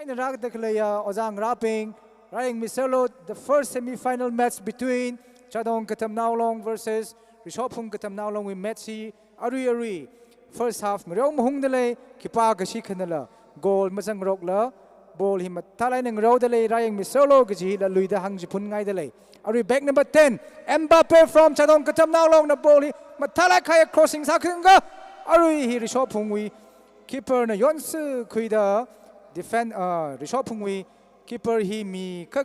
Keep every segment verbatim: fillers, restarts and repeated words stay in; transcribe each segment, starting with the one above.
Eina rāda khaleiya ojā ngarābing, rāyangmiserlu, the first semi-final match between Chadong Katamnao Long versus Rishophung Katamnao Long wui match hi arui arui first half ngareo mahungda lei, khipākashi khanala goal mazangrokla, ball hi mathālāk eina ngareoda lei, rāyangmiserlu kaji hila luida hāngchiphun ngaida lei. Arui bag number ten, Mbappe from Chadong Katamnao Long na ball hi mathālāk eina crossing sākhangaga, arui hi Rishophungwui keeper na yonsakhuida defend, uh, Rishophungwui keeper hi mi kha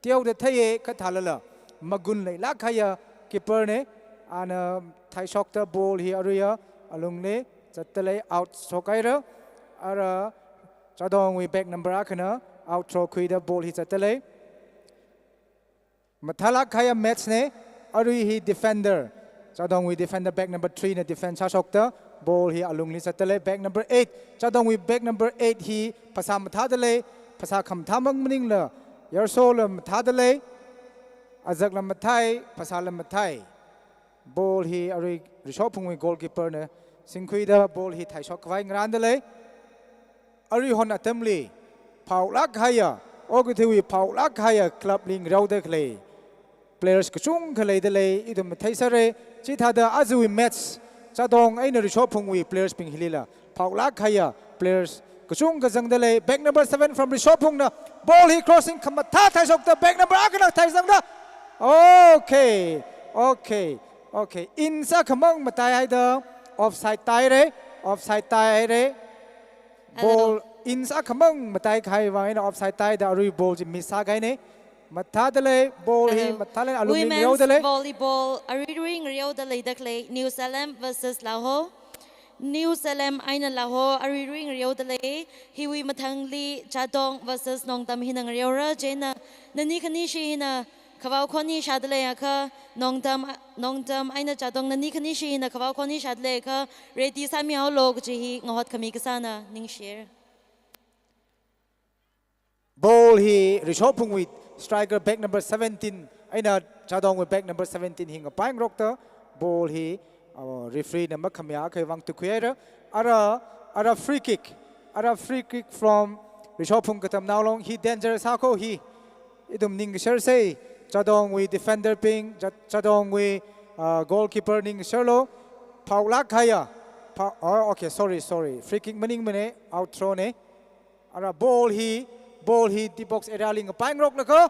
teoda theiya, kha thālala magun leilāk kahaiya keeper na, ana thaishokta ball hi aruiya alungli zatda lei, out shokhaira. Ara Chadongwui bag number akhana out throw khuida ball hi zatda lei. Mathālāk kahaiya match na, arui hi defender, Chadongwui defender bag number three na defend sāshokta, ball hi alungli zatda lei, bag number eight, Chadongwui bag number eight hi phasā mathāda lei, phasā khamathāmang maningla, yarsola mathāda lei, azakla mathāi, phasāla mathāi. Ball hi arui Rishophungwui goalkeeper na singkhuida ball hi thaishok khavai ngarānda lei. Aruihon atamli phaolāk kahaiya, okathuiwui phaolāk kahaiya club li ngareoda khalei players kachungkha leida lei, ithum matheisera. Chithāda ajawui match Chadong eina Rishophungwui players bing hilila phaolāk kahaiya players kachungkha zangda lei. Bag number seven from Rishophung na ball hi crossing khamathā thaishokta, bag number akhana thaizangda. Okay, okay, okay. Inch akhamang mataihaida offside tāhaira, offside tāhaira. Ball inch akhamang mataikahai vang eina offside tāhaida arui ball chi miss sākahaina. Mathāda lei, ball hi mathālāk eina alungli ngareoda lei. Women's volleyball aruirui ngareoda leida khalei, New Salem versus Laho. New Salem eina Laho aruirui ngareoda lei. Hiwui mathangli Chadong versus Nongtam hina ngareora, chieina nani khanishi hina khavao khoni shāda leiakha, Nongtam, Nongtam eina Chadong nani khanishi hina khavao khoni shāda leiakha, ready sāmihaolu kaji hi ngahotkhami kasāna, ningshira. Ball hi Rishophungwui striker bag number seventeen eina Chadongwui bag number seventeen hi ngapaingarokta, ball hi, uh, referee na makhamayā kahai vang tukhuihaira. Ara, ara free kick, ara free kick from Rishophung Katamnao Long, hi danger sākho hi. Ithum ningshirsa, Chadongwui defender bing, Cha-, Chadongwui, uh, goalkeeper ningshirlu. Phaolāk kahaiya. Phao-, oh, okay, sorry, sorry. Free kick maningmana, out throw na. Ara ball hi, ball hi D box area li ngapaingaroklaga,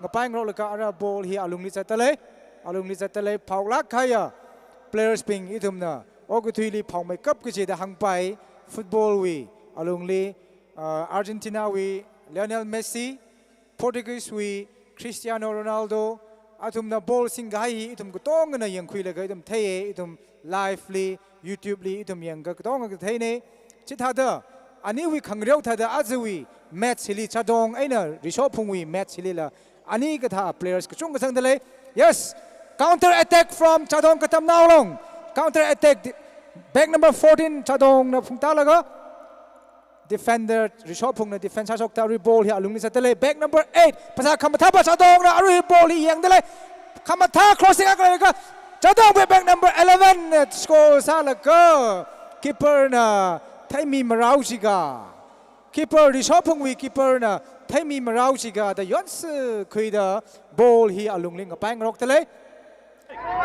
ngapaingaroklaga ara ball hi alungli zatda lei, alungli zatda lei, phaolāk kahaiya players bing ithumna okathuili phaomeikap kajida hāngpai, football wui alungli, uh, Argentina wui Lionel Messi, Portuguese wui Cristiano Ronaldo, athumna ball singkahai hi ithum katongana yangkhuilaga ithum theiya, ithum live li, YouTube li ithum yangakha katonga katheina. Chithāda, aniwui khangareo thāda ajawui match hili Chadong eina Rishophungwui match hilila ani kathā players kachungkha zangda lei. Yes, counter attack from Chadong Katamnao Long. Counter attack, bag number fourteen Chadong na phungtālaga, defender, Rishophung na defend sāshokta, arui ball hi alungli zatda lei. Bag number eight, phasā khamathā pa Chadong na, arui ball hi yangda lei. Khamathā crossing akha leilaga, Chadong wui bag number eleven na score sālaga, keeper na theimi marao jiakha. Keeper, Rishophungwui keeper na theimi marao jiakha da yonsakhuida ball hi alungli ngapaingarokta lei.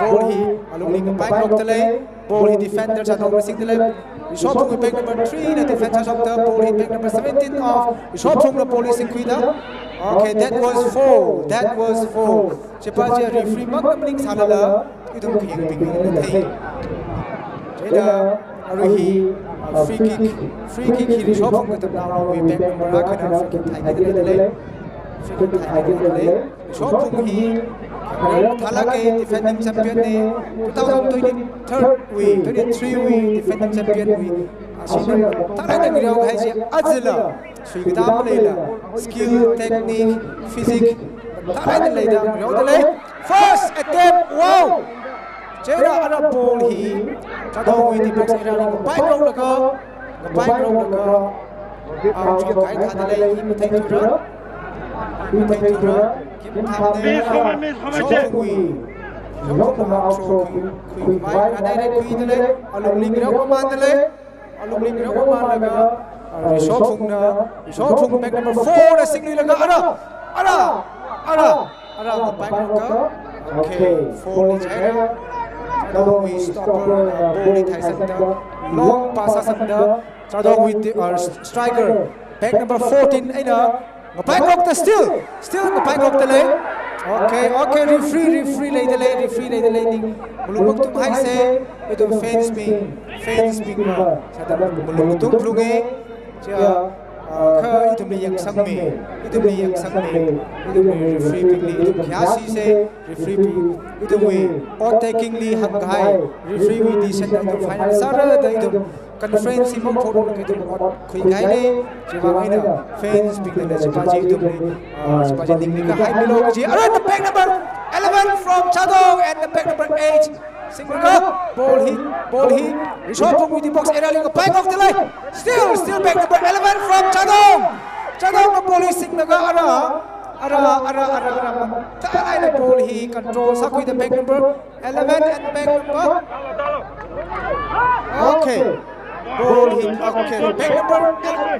Ball hi alungli ngapaingarokta lei. Ball hi defender Chadong na singda lei. Rishophungwui bag number three na defend sāshokta, ball hi bag number seventeen of Rishophung na ball hi singkhuida. Okay, that was foul. That was foul. Chipa chi referee mang maning sālala, ithum khayangbingna thei. Chieina arui hi, uh, free kick, free kick hi Rishophung Katamnao Longwui bag number akhana free kick thai kida lei. Free kick thai kida lei. Rishophung hi, uh, thālāk kahai defending champion na, two thousand twenty-three wui, twenty-three wui defending champion wui. Ashina thālāk eina ngareokahai chi ajala suikatā maleila, skill, technique, physique, thālāk eina leida ngareoda lei. First attempt, wow! Chieina ara ball hi Chadongwui D box area li ngapaingaroklaga, ngapaingaroklaga, ah, chok kahai thāda lei, hi matheithura, hi matheithura. Khamathā, Rishophungwui, Rishophungna out throw khui, khuivai, rānai rākhuida lei, alungli ngareo mamanda lei, alungli ngareo mamandalaga, Rishophungna, Rishophung bag number four na singluilaga ara, ara, ara, ara, the bag number. Okay, four ni chai. Chadongwui stopper, uh, ball hi thaisangda, long pass sāsangda, Chadongwui ti-, uh, striker, bag number fourteen eina, ngapaingarokta still, still ngapaingarokta lei. Okay, okay, referee, referee leida lei, referee leida lei ning. Malung mathum haise, ithum fans bing, fans bing ma. Sāda malung mathum phalunge, chia, ah, kha ithumli yangsangmi, ithumli yangsangmi, ithumli referee bingli, ithum khayāshise, referee bing, ithumwui, ot taking li hāngkahai, referee wui decision ithum final sāra da ithum conference hi mong phorong ithum ot khuikahai lei, chiwuivang eina fans bingna chipa chi ithumli, ah, chipa chi ningli kahai milo kaji. Alright, the bag number eleven from Chadong and the bag number eight. Singlaga, ball hi, ball hi, Rishophungwui box area li ngapaingarokta lei. Still, still bag number eleven from Chadong. Chadongna ball hi singlaga ara, ara, ara, ara, ara. Taraina ball hi control sākhuida bag number eleven and bag number. Okay. Ball hi, okay. Bag number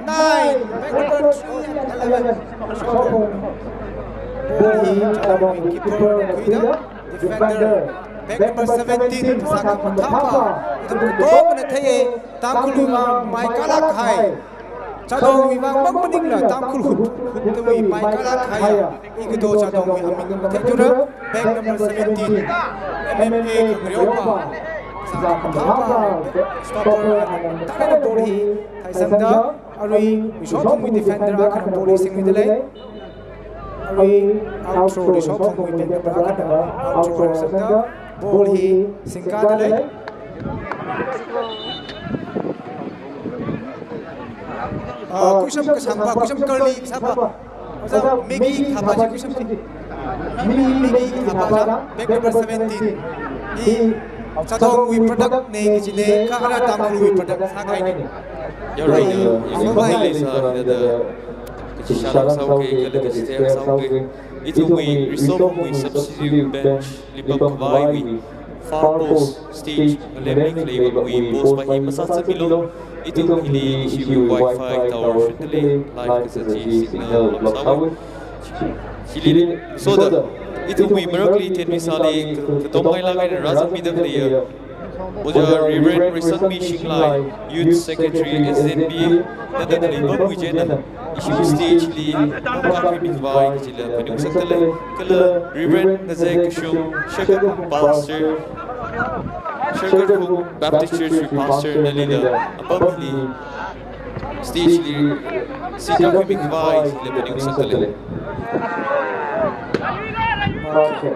nine, bag number three and eleven. Ball hi Chadongwui keeper khuida. Defender, bag number seventeen, Sākham Mathapa. Ithum katongana theiye, Tangkhulwui vang mai kalak kahai. Chadongwui vang mang maningla, Tangkhul hut, hut tawui mai kalak kahai. Ikato Chadongwui aming matheithura, bag number seventeen. M M A khangareopa. Sākham Mathapa, stopper, and tangkhana ball hi thaisangda, arui, Rishophungwui defender akhana ball hi singluida lei. Arui, outro, Rishophungwui bag number akhana, outro sāda, ball hi singkada lei. Ah, kuisham kasangpa, kuisham curly kasāpa. Oja, Maggie thapa chi kuisham chi. Maggie, Maggie thapa chi, bag number seventeen. Hi, Chadongwui product ne kajine, kha ara Tangkhulwui product sākahaine. Yarui, yarui, yarui, sāda. Kachishālang sāuke, kala kachithei sāuke. Ithumwui, Rishophungwui substitute bench li pamkhavaiwui far post stage ngalemli khaleiwui post pa hi masāzatmilo. Ithum hili ishiwui Wi-Fi tower shitli live kazat chi signal lak sāwe. Chili soda, ithumwui marakli thenmi sāli, katonga ngailak eina rāzangmida khaleiya Oja Reverend Reisangmi Shinglai, Youth Secretary, S N B, nana khalei pamwui chieina, ishi stage li, pamkakhui mikhavai kajila phaningung sāda lei, kala Reverend Ngazek Kashung, Shakar Pastor, Shakar Baptist Church Pastor nalila, apamli, stage li, singkakhui mikhavai kajila phaningung sāda lei. Okay.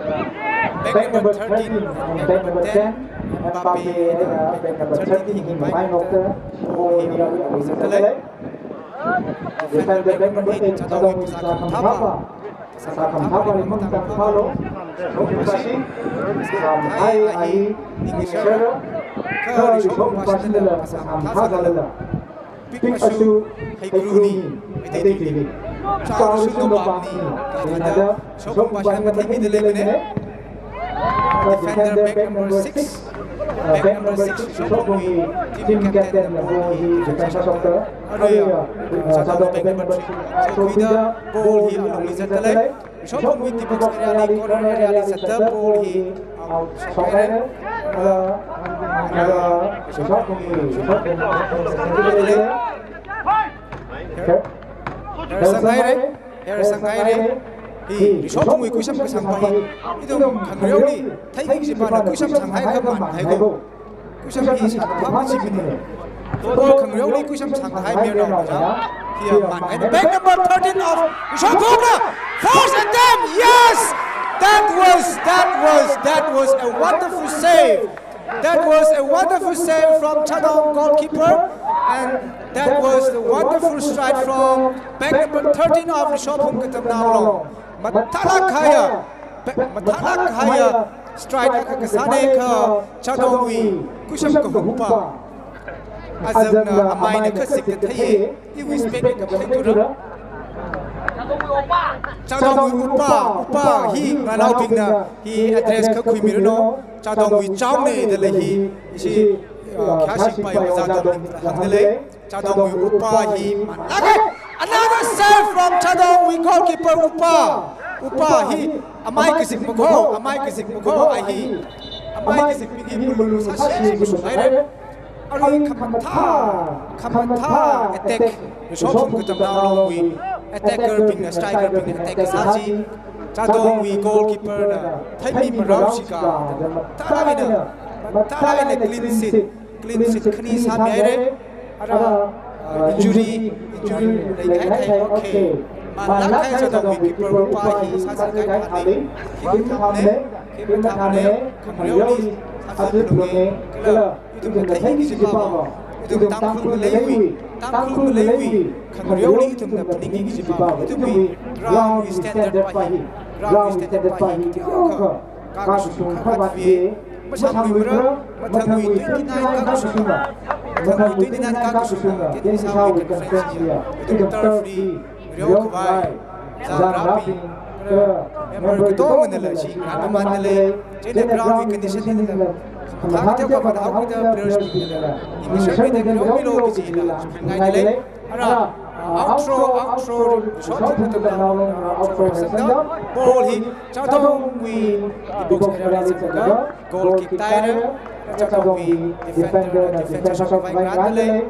Bag number thirteen and bag number ten. Mbappe, uh, bag number thirteen hi ngapaingarokta. Ball hi ara Rishophungwui sāda lei. Defender bag number eight, Chadongwui Sākham Mathapa. Sākham Mathapa ringphung tangphalo. Rishophung kashi. Sākham hai ai ningshara. Kha Rishophung kashila Sākham Mathapa lala. Pick asu heikruni, Meitei tuili. Chao asu nopamni, kathāda, Rishophung kashina matheimida leimane. Defender bag number six. Bag number six, Rishophungwui team captain na ball hi defend sāshokta. Arui, uh, Chadong bag number three. Sākhuida, ball hi alungli zatda lei. Rishophungwui box area li, corner area li zatda ball hi out shokhaira. Ala, ala, Rishophungwui, Rishophungwui. Error sāngaira, error sāngaira. Hi, Rishophungwui kuisham kasangpa hi. Ithum khangareoli, theiki kajipana kuisham sanghai kha manhaiko. Kuisham hi sangkapam chi mine. Football khangareoli kuisham sanghai mirnao ja. Hiya manhaina. Bag number thirteen of Rishophungna. First attempt, yes! That was, that was, that was a wonderful save. That was a wonderful save from Chadong goalkeeper. And that was the wonderful strike from bag number thirteen of Rishophung Katamnao Long. Mathālak kahaiya, mathālak kahaiya strike akha kasāne kha Chadongwui kuisham kahungpa. Azangna amaina kha sikta theiye, iwui spec kaphaithura. Chadongwui upa, upa hi nganaobingna hi address kha khuimiranu, Chadongwui chaone da lei hi, ishi, uh, khayāshingpa hi Oja Dominic hāngda lei. Chadongwui Upa hi manlāka. Another save from Chadongwui goalkeeper Upa. Upa hi amai kazip makho, amai kazip makho, a hi. Amai kazip hi mulu sāshi kashung haira. Arui khamathā, khamathā attack. Rishopung Katamnao Longwui attacker bingna, striker bingna attack sāshi. Chadongwui goalkeeper na theimi marao shika. Mathālāk eina, mathālāk eina clean sheet. Clean sheet khani sāmihaira. Ara, uh, injury, injury leikahai thai, okay. Manlākkahai Chadongwui keeper Upa hi sāsangkahai thāli. Khim thamna, khim thamna, khangareoli sāphalunga. Kala ithumna theiki kaji pāva, ithum Tangkhul ngaleiwui, Tangkhul ngaleiwui khangareoli ithumna phaningki kaji pāva, ithumwui ground wui standard pa hi, ground wui standard pa hi teokha kakashung khavāt vi. Masangluira, mathangwui twenty-nine kakashunga, mathangwui twenty-nine kakashunga, Tien Misawui conference hiya ithum turf li ngareokhavai, zangrabing, member katonganala shi ngarān mamānna lei. Chieina ground wui condition hinala khamathā teokha phanhaokida players bingla, immisa mida ngareomilo kajila phaningkahai lei. Ara, uh, outro, outro, Rishopung Katamnao Long, uh, outro sangda, ball hi Chadongwui box area li zangda, goal kick tāhaira. Chadongwui defender na defense shokhavai ngarānda lei.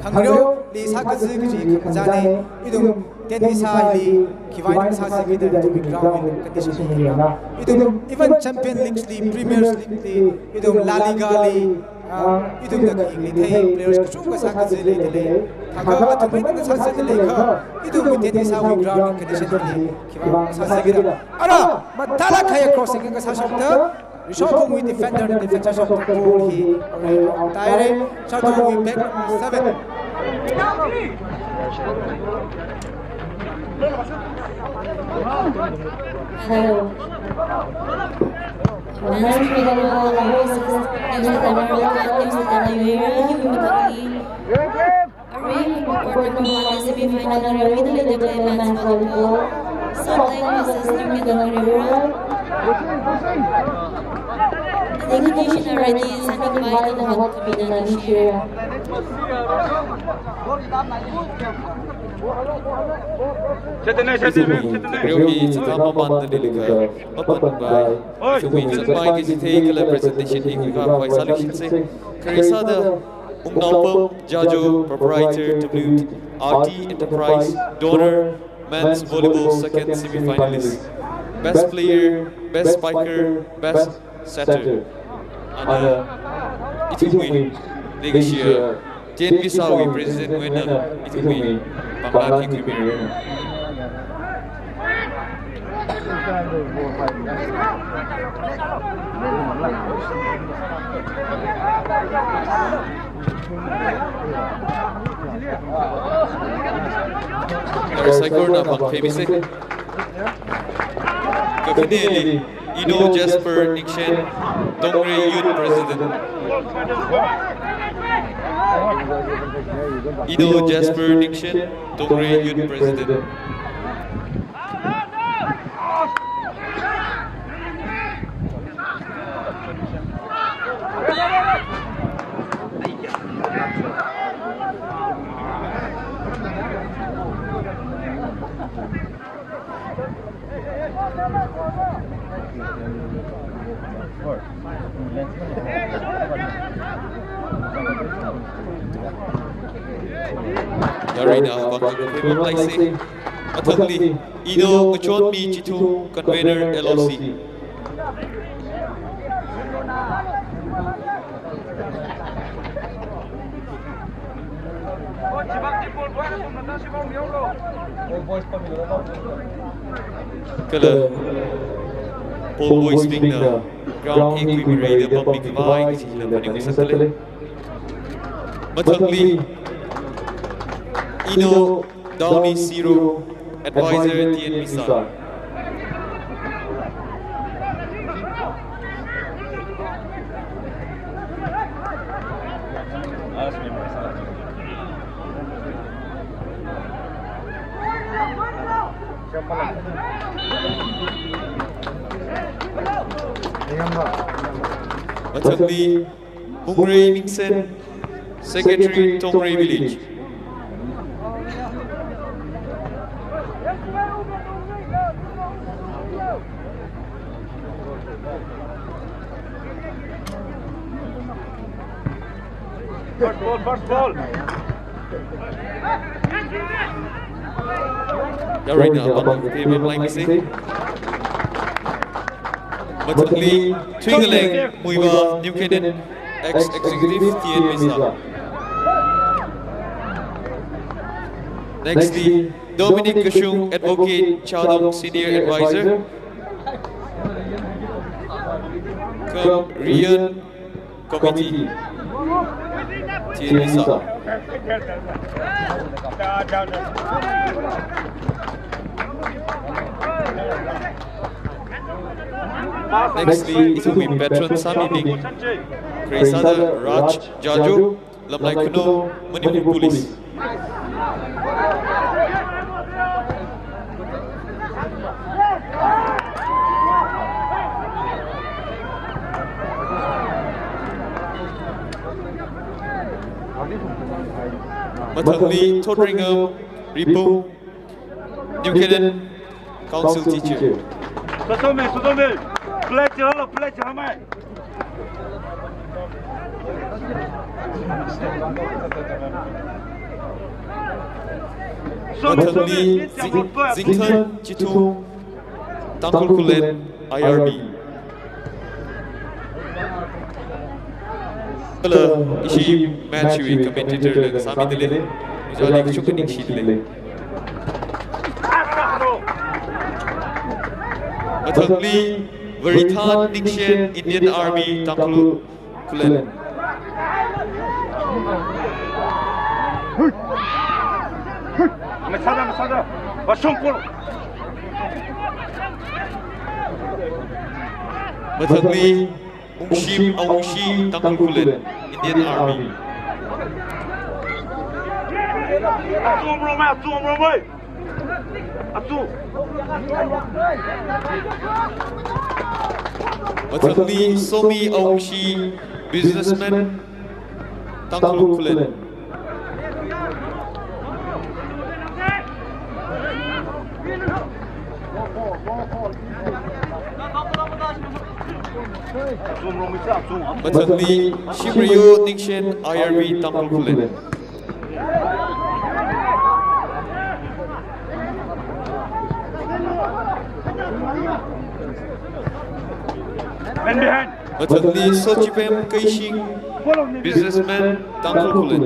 Khangareoli sākazi kaji khangazana, ithum Tien Misali khiwui eina sāsi kida ithumwui ground condition hi yangna. Ithum even Champion League li, Premier League li, ithum La Liga li, ah, ithumna khayang leithei players kachungkha sākazi leida lei. Thākha athumwui eina sāsi da leiakha, ithum Tien Misawui ground condition hi khiwui eina sāsi kida. Ara, mathālākkahai crossing kasā shokta, Rishopungwui defender na defense shokta ball hi, arui out tāhaira, Chadongwui back seven. Hello. Men's volleyball, Lahore six, Games Academy, Games Academy, Human Capital. Arui important number one semi-final round, Italy, the play men's volleyball. Salt Lake versus New Middle River. The condition already is having wide the hot to be done this year. Ithumwui ngareoki chithā mamānda leilakha, mapanpai. Ithumwui chānpai kachithei kala presentation hi khuikhavai sāluishitsa. Khare sāda, Wungnaopam Jajo, proprietor W R T Enterprise, donor, Men's Volleyball second semi-finalist, Best Player, Best Spiker, Best Setter. Ana, ithumwui, next year, Tien Misawui president wui eina, ithumwui, pāngla khikhui mira. Saikorana pāng phei misa. Kakhaneli, Ino Jasper Ningshen, Tongrei Youth President. Ino Jasper Ningshen, Tongrei Youth President. Yarina, pāng phei mapalaisa. Mathangli, Ino Ngachonmi Chithung, convener L O C. Kala, Paul Boys bingna, ground hi khuimireida pammi khavai, chila phaning sāda lei. Mathangli, Ino Downy Siro, Advisor T N Misa. Mathangli, Hungrei Ningsen, Secretary, Tongrei Village. First ball, first ball. Yarui na apam payment line misi. Mathangli Thuingaleng Muivah, New Canaan, ex-executive T N Misa. Nextly, Dominic Kashung, advocate, Chadong, senior advisor. Kam Riyan, committee. T N Misa. Nextly, ithumwui patron sāmibing, Khristana Raj Jajo, Lamlai Khunou, Manipur Police. Mathangli Thotringam Ripum, New Canaan Council teacher. Sotome, sotome. Play chilalo, play chilamai. Mathangli Zing-, Zingthang Chithung, Tangkhul Khullen, I R B. Kala ishi match wui commentator la sāmidalei, ojāli kachungkha ningshidalei. Mathangli Varithan Ningshen, Indian Army, Tangkhul Khullen. Masada, masada. Basungkul. Mathangli Ungshim Aungshi, Tangkhul Khullen, Indian Army. Atsum romai, atsum romai. Atsum. Mathangli Somi Aungshi, businessman, Tangkhul Khullen. Mathangli Shimriyo Ningshen, I R B, Tangkhul Khullen. And behind. Mathangli Sochipem Keishing, businessman, Tangkhul Khullen.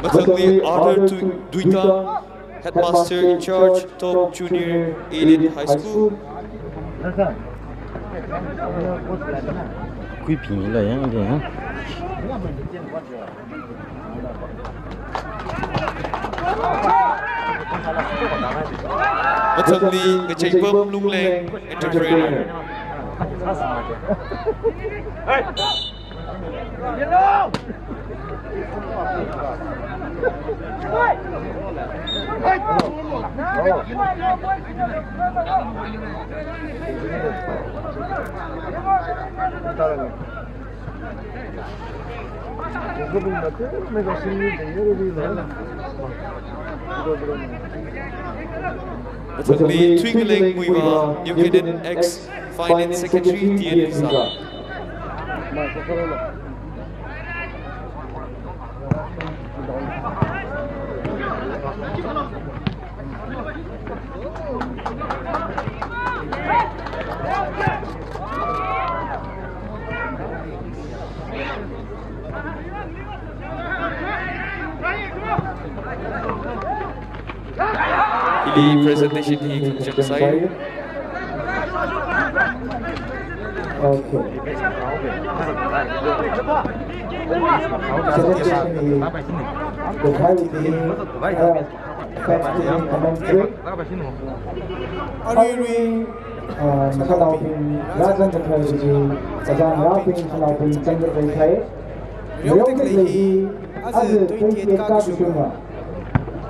Mathangli Arthur Tu-, Duita, Headmaster in charge, Top Junior Aided High School. Kuipingla yang dia, ha? Mathangli Ngacheipam Lungleng, entrepreneur. Mathangli Thuingaleng Muivah, New Canaan ex Finance Secretary, T N Visa. Ili presentation hi khangachang sāi. Okay. Presentation hi the time being, uh, thanks to the commentary. Aruirui, uh, nakhalaobing rāzangkhavai chi, kazang rābing nakhalaobing zangkhavai thai. Riok teklei hi, aja twenty-eight ka kashunga.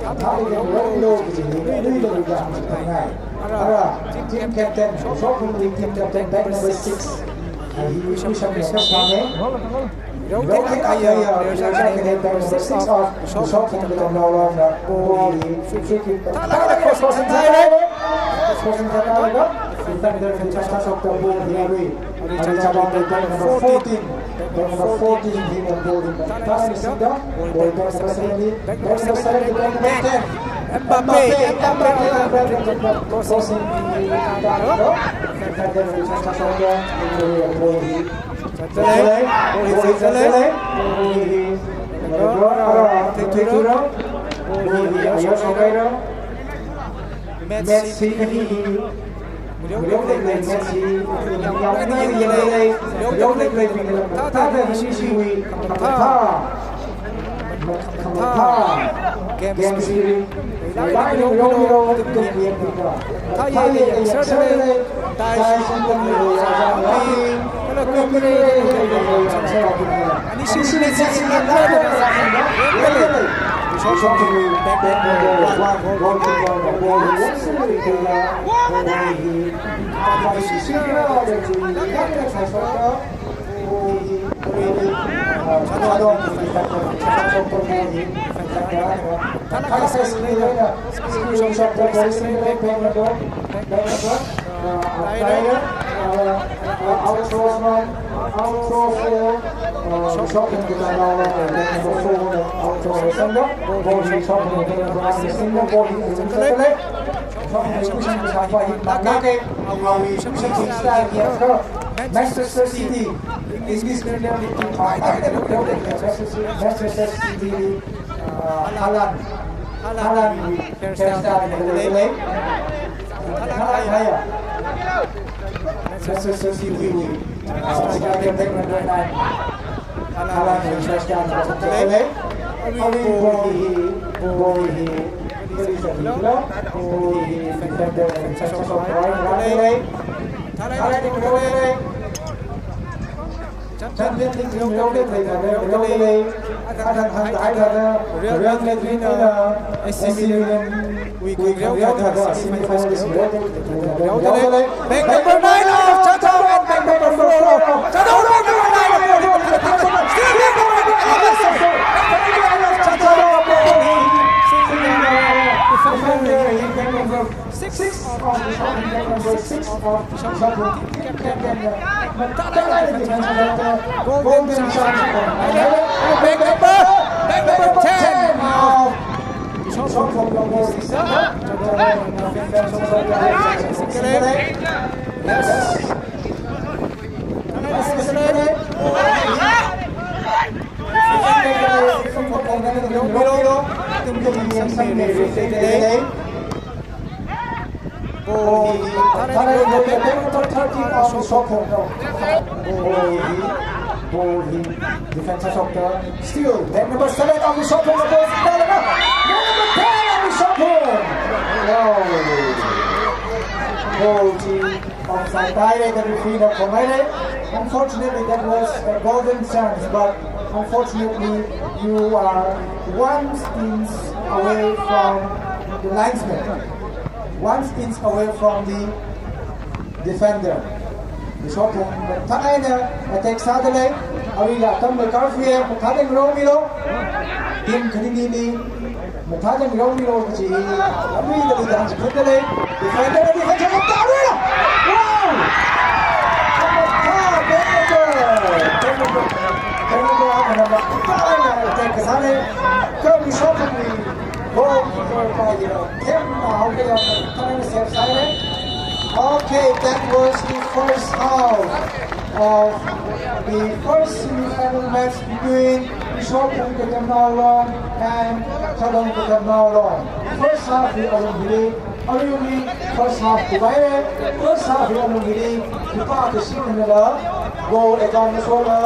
Thāda kharei lo kaji hi, lui lo ya, chi phangai. Ara, team captain, Shokphungwui team captain, bag number six. Hi Wisham Wisham Wisham Wisham. Rokhet Khaya, players akha, number six of Bishopphung Katamnao Longna ball hi free kick. Thāda cross, cross inside. Cross inside. Defender defense of the ball hi. Ari Chabang, number fourteen. Number fourteen, hi number fourteen. Thāda sida. Ball number seventeen. Number seventeen, number ten. Mbappe, Mbappe, Mbappe, Mbappe, crossing. Chatlei, ball hi chatlei. Messi, Messi. Game spirit. Manchester City, English Premier League team, Manchester City, uh, Haaland, Haaland, Manchester City, Haaland, Manchester City, uh, Haaland, Manchester City, Haaland, Haaland, Champions League role lei, role lei. Athang hangda thāda Real Madrid eina A C Milan wui khangareo thāda semi-finalist role lei. Back number nine of Chatham and back number four of Chatham, back number nine of Chatham. Still back number nine of Chatham. Defender, back number six of Bishopphung, number six of Bishopphung. Golden chance. Back number, back number ten of Bishopphung, number six. Yes. Ball hi, thirty of Bishopphung. Ball hi, ball hi, defense of the steal. Then number seven of Bishopphung, number ten of Bishopphung. Wow. Ball hi, offside, direct referee na khuihaira. Unfortunately, that was a golden chance, but unfortunately, you are one inch away from the linesman. One inch away from the defender. Bishopphung mathālāk eina attack sāda lei. Arui atam makarfie, mathālāk eina ngarokmilu. Team khaninili mathālāk eina ngarokmilu kaji. Arui lali dan chikhuda lei. Defender, defender, defender. Wow! Attack kasā lei. Kha Bishopphungwui goalkeeper pa hi themna haokida thālāk eina save sāhaira. Okay, that was the first half of the first semi-final match between Bishopphung Katamnao Long and Chadong Katamnao Long. First half hi alung hili, aruiwui first half khuihaira. First half hi alung hili khipākha shimānla, goal account mashola,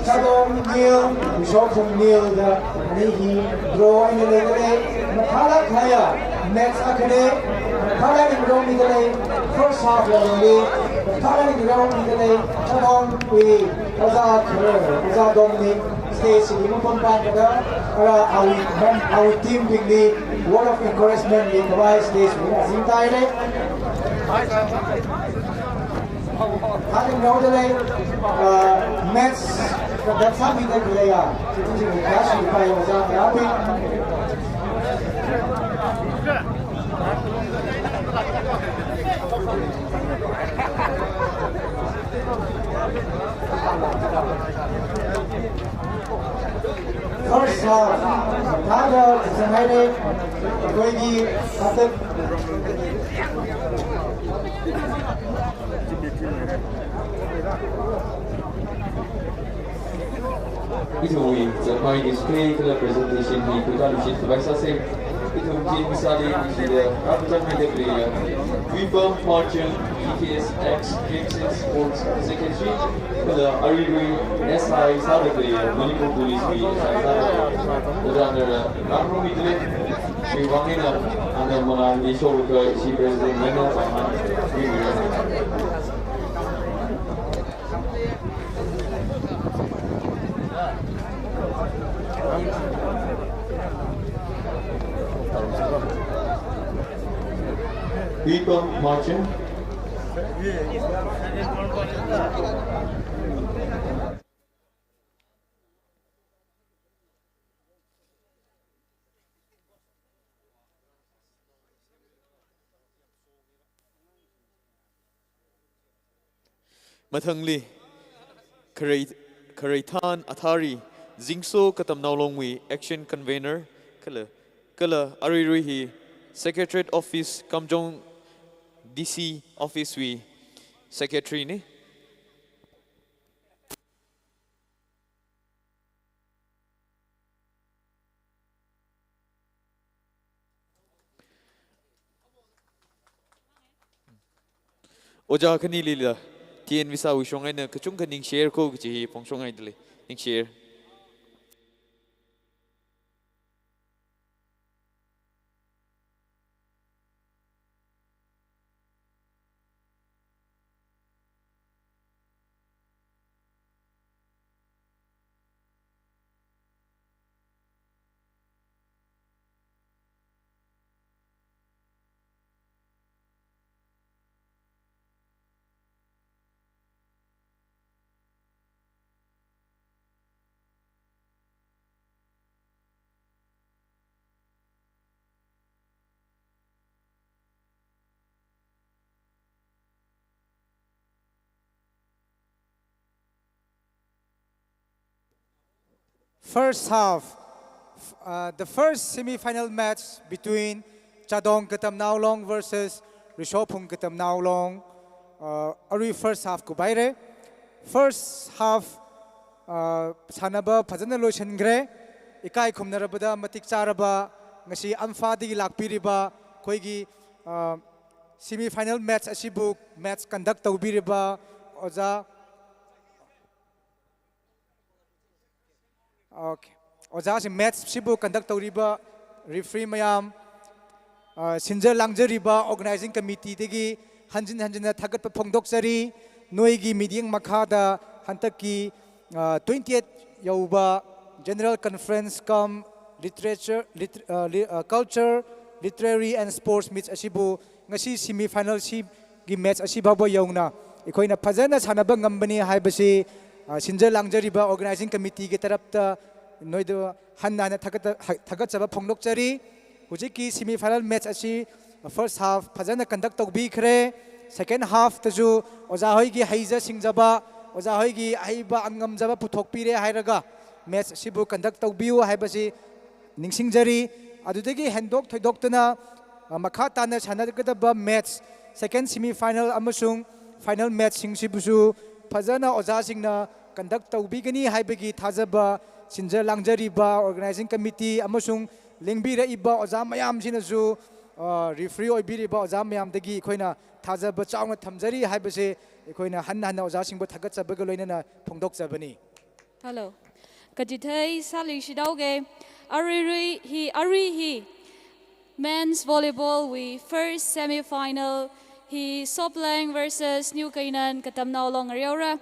Chadong nil, Bishopphung nil da, ani hi draw eina leida lei. Mathālāk kahaiya match akhana, mathālāk eina ngarokmida lei. First half hi alungli mathālāk eina ngarokmida lei. Chadongwui ojā Kharar, ojā Dominic, stage li mapampan kada, ara awui, awui team bingli word of encouragement mikhavai stage li azingtahaira. Thāda ngaoda lei, uh, match conduct sāmida khalei ya, chitu chi class pai ya ja ya pi. First half, thāda sāngai de, akhoi ki hātak. Ithumwui zatmai display kala presentation hi khuikha lushit khavai sāsa. Ithum team sāli ithumda represent mida khalei ya, Tuipam Marchant, T K S X Games and Sports Secretary, kala aruirui S I sāda khalei ya, Manipur Police wui S I sāda khalei ya, Ojā Nara, Rangrum Mitule, Shri Wangina, ana mangāli shoka, Shri President Nana Pahan, Shri Nara. People marching. Mathangli, Kharei-, Khareithan Athari, Zingso Katamnao Longwui Action Convener, kala, kala aruirui hi Secretariat Office, Kamjong D C Office wui Secretary na. Ojā khanilila, T N Visawui shong eina kachungkha ningshir ko kachi hi phongshong haida lei, ningshir. First half, uh, the first semi-final match between Chadong Katamnao Long versus Rishophung Katamnao Long, uh, arui first half kup haira. First half, uh, sānaba phazana loishangra. Ikai khumnarabada matik chāraba, ngasi Ampha̱dagi lakpiriba, akhoi ki, uh, semi-final match ashibu match conduct tobiriba, Ojā. Okay. Ojā, si match shibu conduct toriba referee mayam, ah, sinjar langjarriba organizing committee dagi hanjin hanjinna thagatpa phongdokchari, noigi mityeng makhada hantakki, ah, twentieth yaoba General Conference cum Literature, Lit-, ah, Li-, ah, Culture, Literary and Sports Meet ashibu ngasi semi-final shigi match ashibaoba yaona, ikhoina phazana sānaba ngambani haibasi, ah, sinjar langjarriba organizing committee gi tarapta noida hānna hānna thagat-, ha-, thagatchaba phongdokchari. Hujikki semi-final match ashi, ah, first half phazana conduct tobikhara. Second half tachu Ojā hoigi heiza singzaba, Ojā hoigi aheiba angamzaba puthokpira hailaga match shibu conduct tobiu haibasi ningsingjari. Adudagi hendok thoidokdana, ah, makhatāna sānagada ba match, second semi-final amashung final match singsibusu phazana Ojāsingna conduct tobigani haibagi thāzaba sinjar langjarriba organizing committee amashung lingbireiba Ojā mayamsinasu, ah, referee oibiriba Ojā mayamdagi ikhoina thāzaba chaona thamjari haibasi ikhoina hānna hānna Ojāsingbu thagatchabaga loinana phongdokchabani. Hello. Kachithei sāli shidaoga. Aruirui hi, arui hi men's volleyball wui first semi-final hi Sopleng versus New Canaan Katamnao Long ngareora.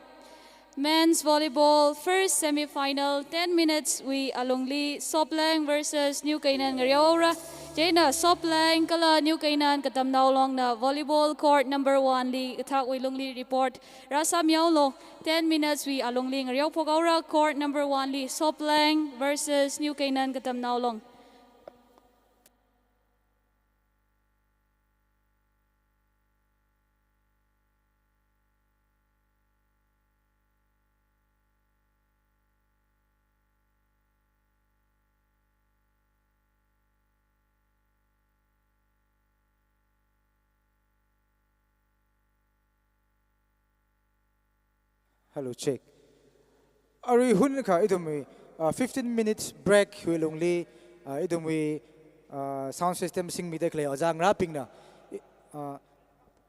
Men's volleyball first semi-final, ten minutes wui alungli Soplang versus New Canaan ngareohaora. Chieina Soplang kala New Canaan katamnao longna volleyball court number one li kathakwui lungli report rāsāmihaolu. Ten minutes wui alungli ngareophokhaora court number one li Soplang versus New Canaan katamnao long. Hello, check. Arui hun kha ithumwui, ah, fifteen minutes break wui lungli, ah, ithumwui, ah, sound system singmida khalei ojā ngarābingna, ah,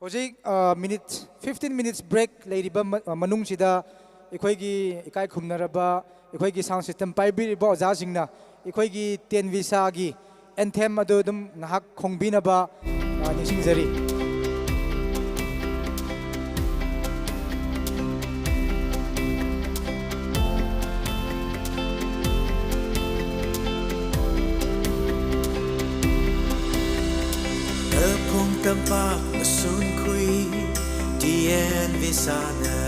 hojik, ah, minute, fifteen minutes break leiriba ma-, ah, manung chida, ꯑꯩꯈꯣꯏꯒꯤ ꯏꯀꯥꯏ ꯈꯨꯝꯅꯔꯕ ꯑꯩꯈꯣꯏꯒꯤ sound system ꯄꯥꯏꯕꯤꯔꯤꯕ ꯑꯣꯖꯥꯁꯤꯡꯅ ꯑꯩꯈꯣꯏꯒꯤ T N ꯚꯤꯁꯥꯒꯤ anthem ꯑꯗꯨ ꯑꯗꯨꯝ ꯉꯥꯏꯍꯥꯛ ꯈꯣꯡꯕꯤꯅꯕ, ꯑ, ꯅꯤꯡꯁꯤꯡꯖꯔꯤ꯫ Kaphung tampak mashun khui, T N Visana.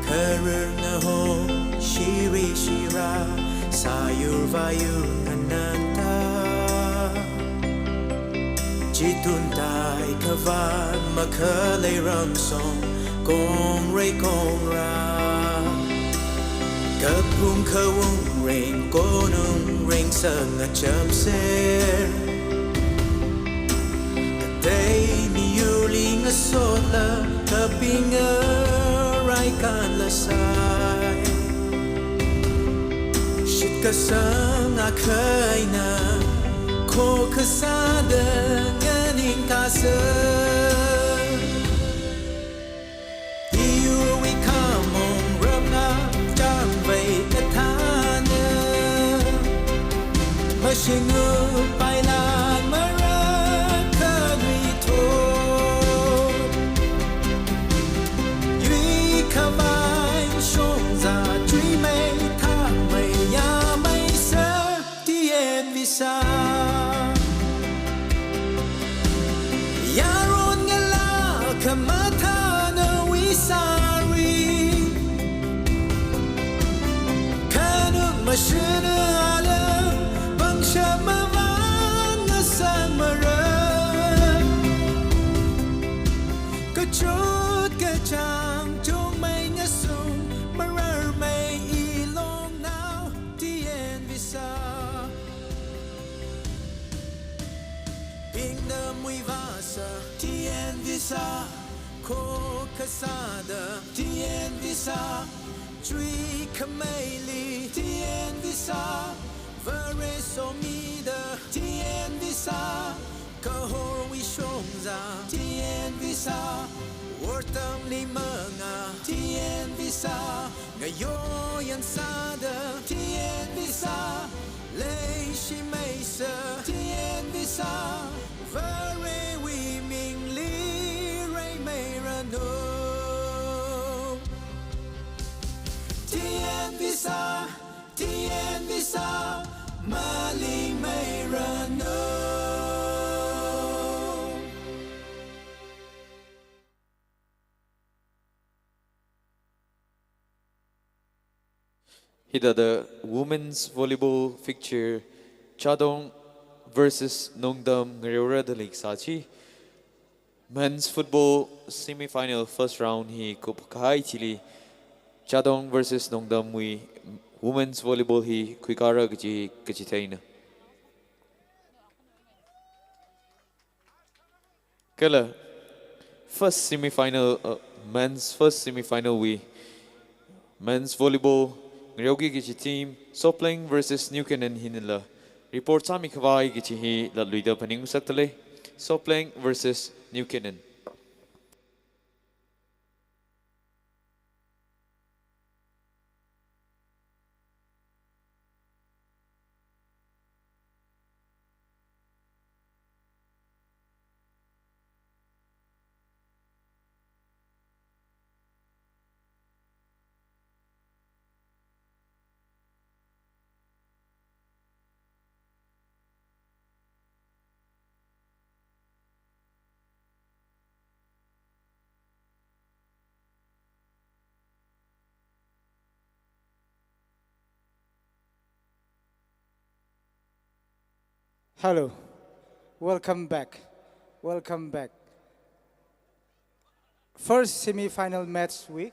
Kharar ngahong shiri shira, sāyur vāyur nganāta. Chitun tai khavāt makhalei ramsong, kongrei kongra. Kaphung kawung ring, konung ring sangachapser. Katei miyurli ngasotla, kapinga raikanla sai. Shitkasang akhaina, khokhasāda nganingkasā. Iyurwui khamong ramnga changvei kathāna. Mashingu pailan marakha nuithot. Yui khavai shongza chuimei thangmei yāmeisa. T N Visa. Yaron ngalā khamathānawui sāri. Khanuk mashun alam, pangshap mavāng ngasang maram. Kachot kachāng chungmei ngasung, mararmei ilongnao, T N Visa. Pingdamwui vāsa, T N Visa. Khokhasāda, T N Visa. Chuikhameili, T N Visa. Vare somida, T N Visa. Kahorwui shongza, T N Visa. Wortamli manga, T N Visa. Ngayoyan sāda, T N Visa. Leishimeisa, T N Visa. Varewui mingli reimeiranu. T N Visa, T N Visa, malingmeiranu. Hithāda women's volleyball fixture Chadong versus Nongdam ngareora da leisāchi. Men's football semi-final first round hi kup kahai chili Chadong versus Nongdamwui women's volleyball hi khuikara kaji, kaji theina. Kala first semi-final, uh, men's first semi-final wui men's volleyball ngareoki kaji team Soplang versus New Canaan hinala report sāmi khavai kaji hi latluida phaningsakdalei. Soplang versus New Canaan. Hello. Welcome back. Welcome back. First semi-final match wui.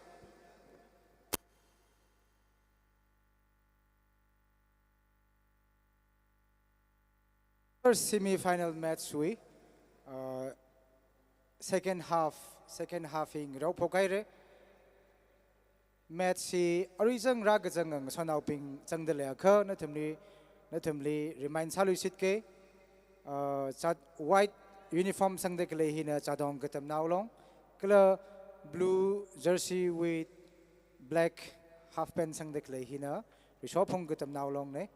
First semi-final match wui. Uh, second half, second half hi ngarao phokhaira. Match hi arui zang rākazang ngasotnaobing zangda leiakha nathumli, nathumli remind sāluishitke. Uh, chat white uniform sangda khalei hina Chadong Katamnao Long, kala blue jersey with black half pant sangda khalei hina Risophung Katamnao Long na.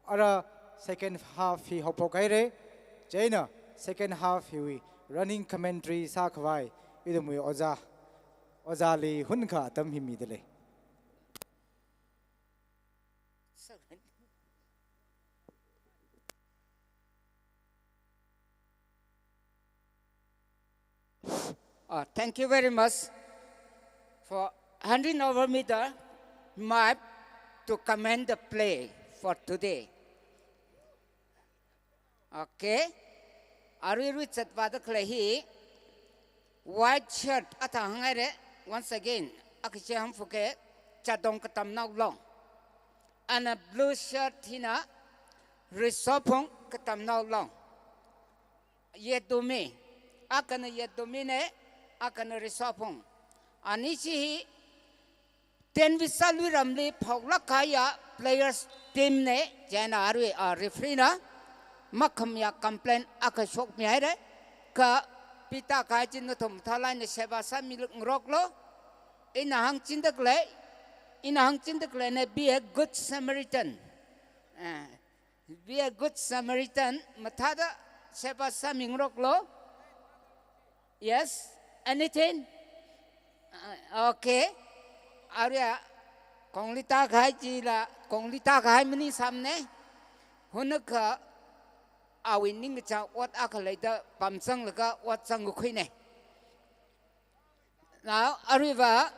Ara second half hi haophokhaira. Chieina second half hiwui running commentary sākhavai ithumwui ojā, ojāli hunkha atam hi mida lei. Uh, thank you very much for handing over me the mic to comment the play for today. Okay. Arui rui chat vāda khalei hi white shirt athang hānghaira. Once again, akha chi hāngphoke, Chadong Katamnao Long. Ana blue shirt hina Risophung Katamnao Long. Yetdumi. Akhana Yetdumi na, akhana Risophung. Ani chi hi Tenvisa Luiramli phoklāk kahaiya players team na, chieina arui, ah, referee na makhamayā complaint akha shokmihaira. Kha pita kahai chi nathum thalaina sheba sāmingaroklu. Ina hāngchinda khalei, ina hāngchinda khaleina, be a good Samaritan. Eh, Be a good Samaritan. Mathāda sheba sāmingaroklu. Yes? Anything? Uh, okay. Arui khongli tākahai chila, khongli tākahai maningsāmana. Hunakha awui ningkachāng ot akha leida pamzanglaga ot zangkakhuina. Now, aruiva,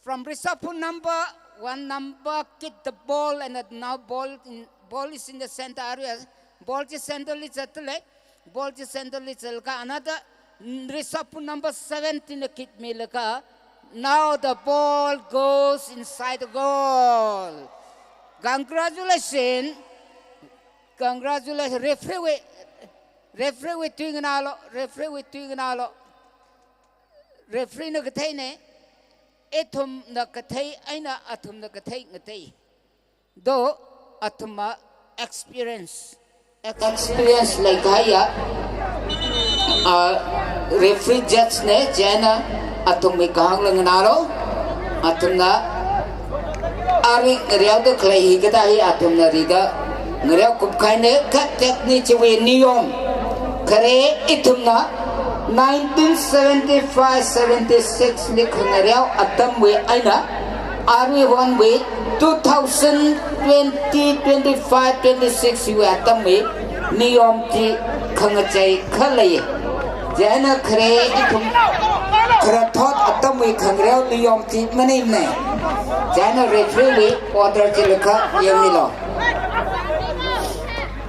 from Risophung number, one number kick the ball, and now ball in, ball is in the center area. Ball chi center li zatda lei. Ball chi center li zatlaga another, mm, Risophung number seventeen na kick milaga. Now the ball goes inside the goal. Congratulations. Congratulations. Referee wui, referee wui tui nganālu, referee wui tui nganālu. Referee na katheina, ithumna kathei eina athumna kathei ngatei. Though athumna experience, experience leikahaiya, ah, referee judge na, chieina athumwui kahāngla nganālu, athumna arui ngareoda khalei hi kathā hi athumna rida ngareokupkahaina. Kha technique chiwui niyom, khare ithumna nineteen seventy-five seventy-six li khangareo atamwui eina aruihonwui two thousand twenty, twenty-five, twenty-six wui atamwui niyom chi khangachei khalei. Chieina khare ithum kharathot atamwui khangareo niyom chi maningne. Chieina referee wui order chilakha yangmilu.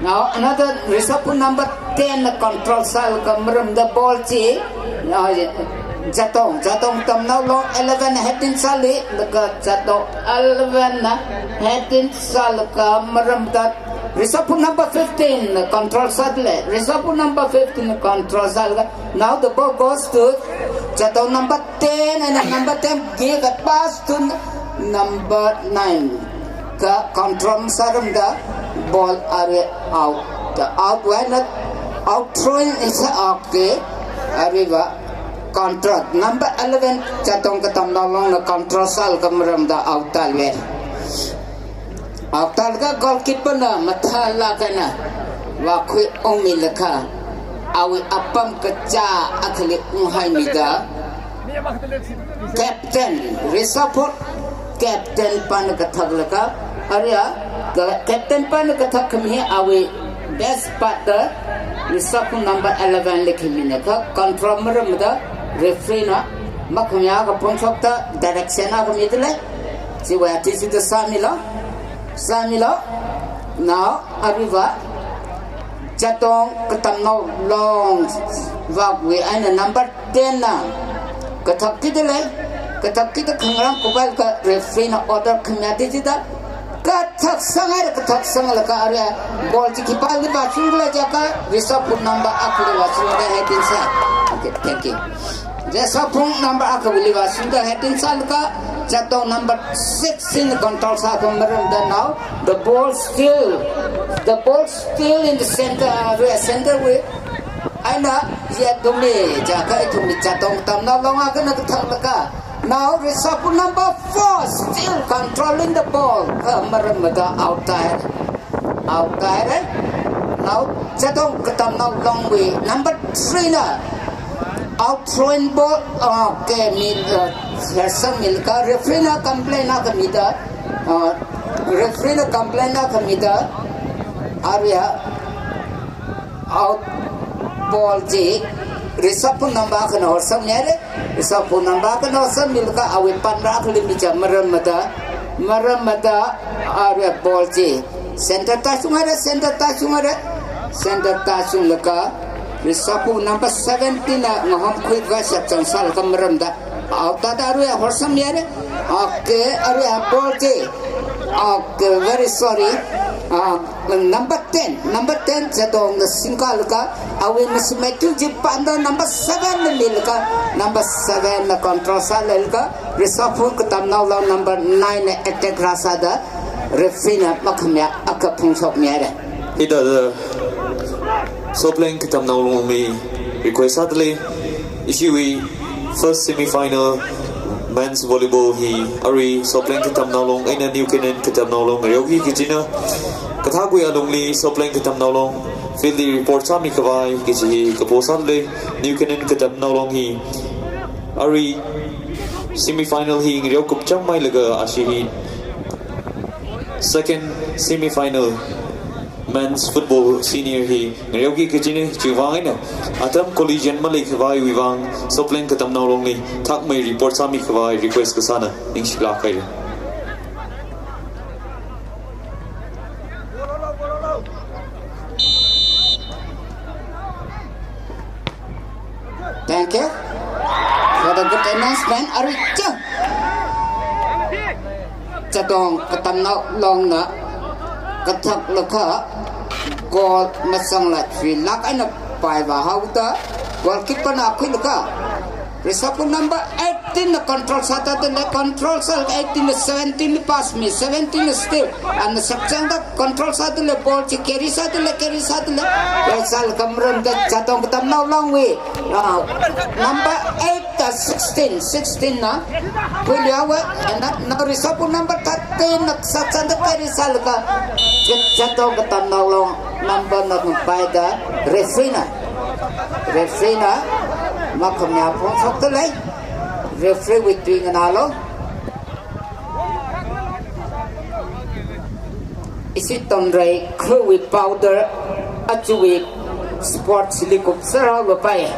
Now another Risophung number ten na control sālaga marāmada ball chi, uh, Chatong, Chatong Katamnao Long eleven heading sāli, laga Chatong eleven na heading sālaga marāmada Risophung number fifteen control sāda lei. Risophung number fifteen control sālaga. Now the ball goes to Chatong number ten, and number ten give a pass to number nine. Kha control masārāmada ball arui out. The out, why not? Out throw-in is okay. Aruiva control. Number eleven, Chatong Katamnao Long na control sālaga marāmada out tālei. Out tālaga goalkeeper na mathālāk eina vākhui ungmilaga, awui apam kachā akhali unghaimida, captain, Risophung captain pana kathaklaga, aruiva ka-, captain pana kathak khami awui best part ta Risophung number eleven li khami na. Kha control marāmada referee na makhamayā akha phongshokta direction akha mida lei. Chiwui athishurda sāmilu. Sāmilu. Now, aruiva Chatong Katamnao Long vāwui eina number ten na kathak kida lei, kathak kida khangarān kupailakha referee na order khami athishida kathak sāngai, kathak sānglaga arui ball chi khipāli vāshungkhala jiakha Risaphu number akhali vāshungda heading sā. Okay, thank you. Risaphu number akhali vāshungda heading sālaga Chatong number six in control sākha maramda now the ball still, the ball still in the center, uh, center wui eina yatdumi jiakha ithumwui Chatong Katamnao Long akhana kathaklaga. Now Risaphu number four still controlling the ball. Kha maramda out tāhaira. Out tāhaira. Now Chatong Katamnao Longwui number three na out throwing ball, uh, kami, uh, sāmilaga referee na complain na khamida, uh, referee na complain na khamida, arui out ball chi Risaphu number akhana horsangmihaira. Risaphu number akhana horsangmilaga awui partner akhali michā maramda, maramda arui ball chi center tāshunghaira, center tāshunghaira, center tāshunglaga Risaphu number seventeen na ngahomkhuilaga shakchang sālaga maramda out tāda arui horsangmihaira. Okay, arui ball chi. Okay, very sorry. Uh, number ten, number ten Chatong na singkalaga awui masi Matthew chi panda number seven na milaga, number seven na control sālaga Risaphu Katamnao Long number nine na attack rāsāda referee na makhamayā akha phungshokmihaira. Hithāda Sopleng Katamnao Longli request sāda lei, ishiwui first semi-final men's volleyball hi arui Sopleng Katamnao Long eina New Canaan Katamnao Long ngareoki kajina. Kathākwui alungli Sopleng Katamnao Long field li report sāmikhavai kaji hi kapo sāda lei. New Canaan Katamnao Long hi arui semi-final hi ngareo kupchangmeilaga ashi hi second semi-final men's football senior hi ngareoki kajina. Chiwuivang eina atam collision maleikhavaiwui vang Sopleng Katamnao Longli thakmei report sāmikhavai request kasāna. Ningshilāk haira. Thank you for the good announcement. Arui chang Chatong Katamnao Longna kathaklaga goal mazangla chuilāk eina paivāhaoda goalkeeper na khuilaga Risaphu number eighteen na control sāda lei, control sā eighteen na seventeen li pass mi, seventeen na steal, and shakchangda control sāda lei, ball chi carry sāda lei, carry sāda lei. Wei sālaga maramda Chatong Katamnao Longwui, ah, number eight na sixteen, sixteen na khuihaowa, and na, na Risaphu number thirteen na shakchangda carry sālaga Chatong Katamnao Long number na ngapaida referee na, referee na makhamayā phongshokda lei. Referee wui tui nganālu. Ishi Tonrei khuiwui powder achuwui sports li kupserhaopai.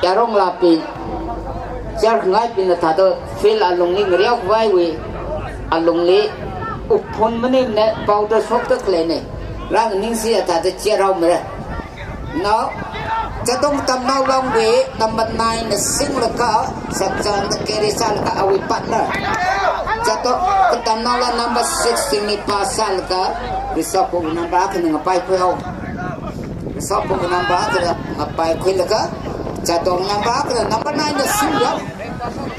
Yaronglābing, chār ngaibingna thāda field alungli ngareokhavaiwui alungli uphun maningmana, powder shokda khaleina. Rānganingshi, thāda chārhaomara. Now, Chatong Katamnao Longwui number nine na singlaga shakchangda carry sālaga awui partner Chatong Katamnao Long number sixteen li pass sālaga Risaphu number akhana ngapaikhuihaowa. Risaphu number akhana ngapaikhuilaga Chatong number akhana number nine na singhaowa.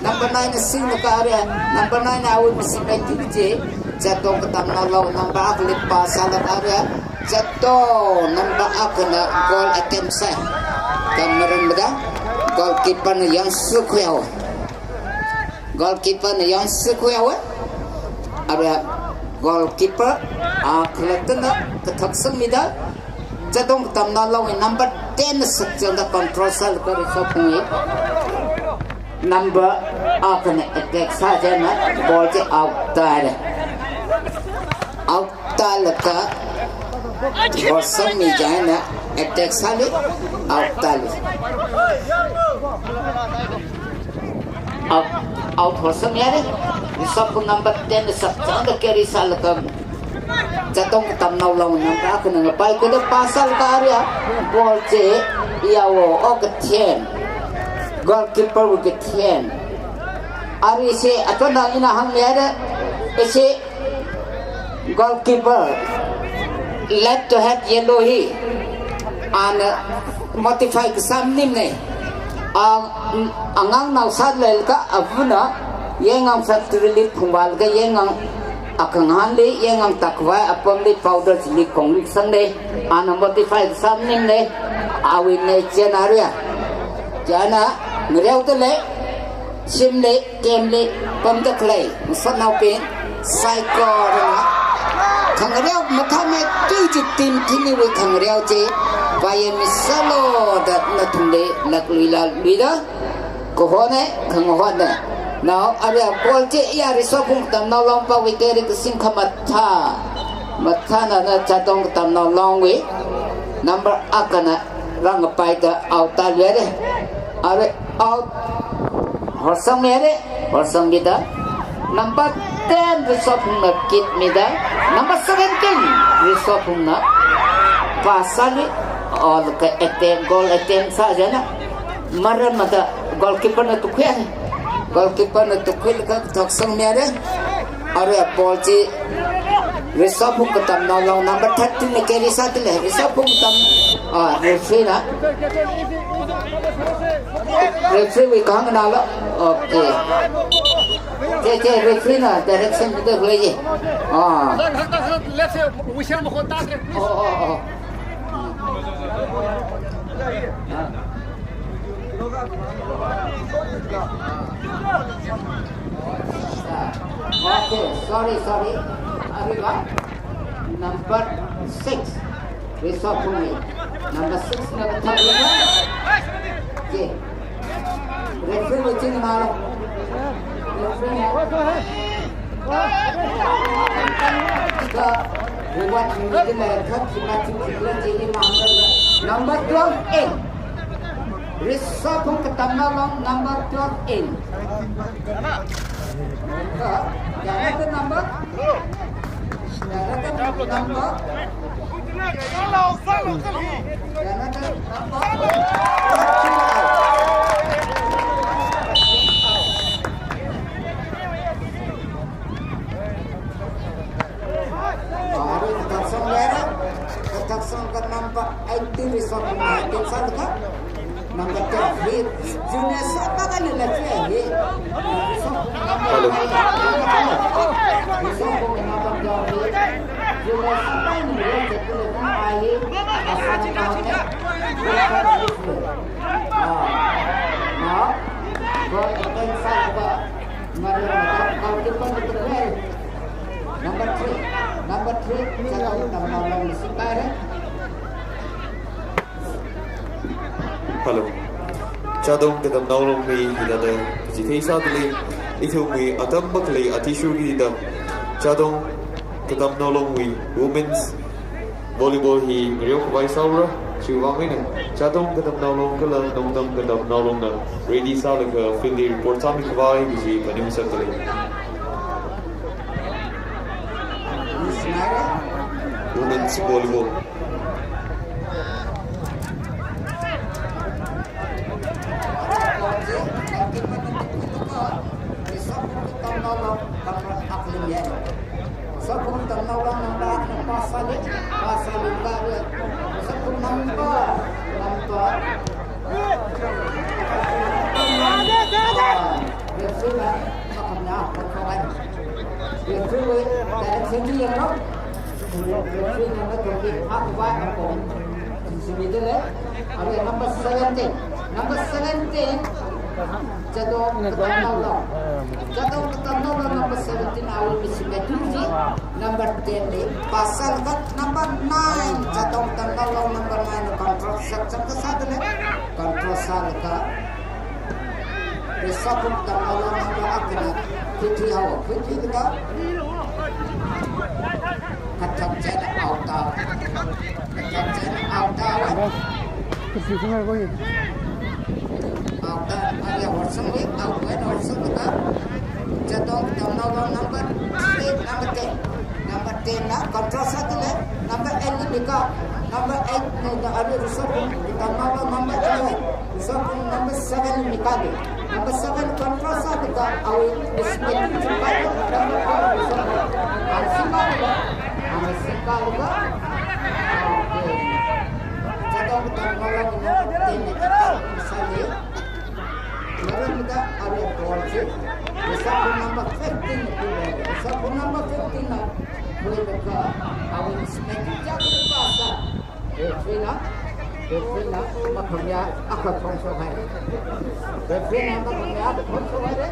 Number nine na singlaga arui number nine awui masi Matthew chi Chatong Katamnao Long number akhali pass sālaga arui Chatong number akhana goal attempt sāi. Kha maramda goalkeeper na yangshikhuihaowa. Goalkeeper na yangshikhuihaowa. Arui goalkeeper, ah, khalattana kathak sangmida Chatong Katamnao Longwui number ten na shakchangda control sālaga Risaphu number akhana attack sā chieina ball chi out tāhaira. Out tālaga horsangmi chieina attack sāli, out tāli. Out, out horsangmihaira. Risopphung number ten sakchangda carry sālaga Chadong Katamnao Long number akhana ngapai khuida pass sālaga area ball chi Yawo Okathen, goalkeeper Okathen. Area chi atona ina hāngmihaira, ishi goalkeeper left to head yellow hi ana modify kasā maningmana. A, angangnao sālala ka avana Yengang factory li phungvālaga Yengang akhanghānli, Yengang takvai apamli powder chili kongli sangna. Ana modify kasā maningmana. Awui na chieina area. Chieina ngareodalei, shimli, kemli pamda khalei masotnaobing saikorana khangareo mathāmeithui chi team khaniwui khangareo chi vāyangmi sālu da nathumli lakluila luida kahona, khangahona. Nao area ball chi ya Risopphung Katamnao Long pawui carry kasing khamathā, mathāna na Chadong Katamnao Longwui number akhana rāngapaida out tāluihaira. Area out. Horsangmihaira, horsanglida number ten Risopphungna kick mida, number seventeen Risopphungna pass sāli, or ka attempt, goal attempt sā chieina maramada goalkeeper na tukhuihaira. Goalkeeper na tukhuilaga thoksangmihaira. Area ball chi Risopphung Katamnao Long number thirteen na carry sādalei. Risopphung Katam, ah, referee na. Referee wui kahāngna lo. Okay. Che, che, referee na direction mida khalei chi. Ah. Oh, oh, oh. Okay, sorry, sorry. Arriba. Number six. Risopphungwui. Number six na kathā. Okay. Referee wui chingna lo. Referee na. Ka, reward number twelve in. Risopphung Katamnao Long number twelve in. Ka, number? Number? Number? Area kathā sanghaira, kathā sangkha number eighteen Risopphung, eighteen sangkha. Number ten, hi, junior sangkha kali la chi hi. Hello. Risopphung number ten hi. Junior sangkha ni le chetu le ai hi. Asana ka. Ah. Ah. Number three, number three, Chadong Katamnao Long na singkahaira. Hello. Chadong Katamnao Long mi hithāda chithei sādalei, ithumwui atam makhalei athishurkida Chadong Katamnao Longwui women's volleyball hi ngareokhavai sāura, chiwui vang eina Chadong Katamnao Long kala Nongdang Katamnao Longna ready sālaga field li report sāmikhavai kaji phaningung sādalei. Women's volleyball. Risopphung Katamnao Long number, number, pass sāli, pass sāli, number, Risopphung number, number. Referee na, makamna, makamna. Referee wui direction chi yanglu. Referee na makamna, akhavai apong. Simi dele. Area number seventeen. Number seventeen. Chadong Katamnao Long. Chadong Katamnao Long number seventeen awui missing athum chi. Number ten li pass sālaga number nine. Chadong Katamnao Long number nine control sā, sā, sā, sādalei. Control sālaga. Risopphung Katamnao Long number akhana. Khuithuihao, khuithuilaga. Kathak chieina out tāhaowa. Kathak chieina out tāhaowa. Out tāhaowa, area horsangli, out wui horsanglaga. Chadong Katamnao Seven mi kali. Number seven control sāda awui mismatch chi kali. Number four, Ansi kali. Ansi kali. Okay. Chatong katamnaolongna number ten na kali. Maramda arui ball chi Risabhung number fifteen na khuiya. Risabhung number fifteen na khuilaga awui mismatch chi kali. Referee na, referee na, makhamayā akha thongshok hai. Referee na makhamayā akha thongshok hai.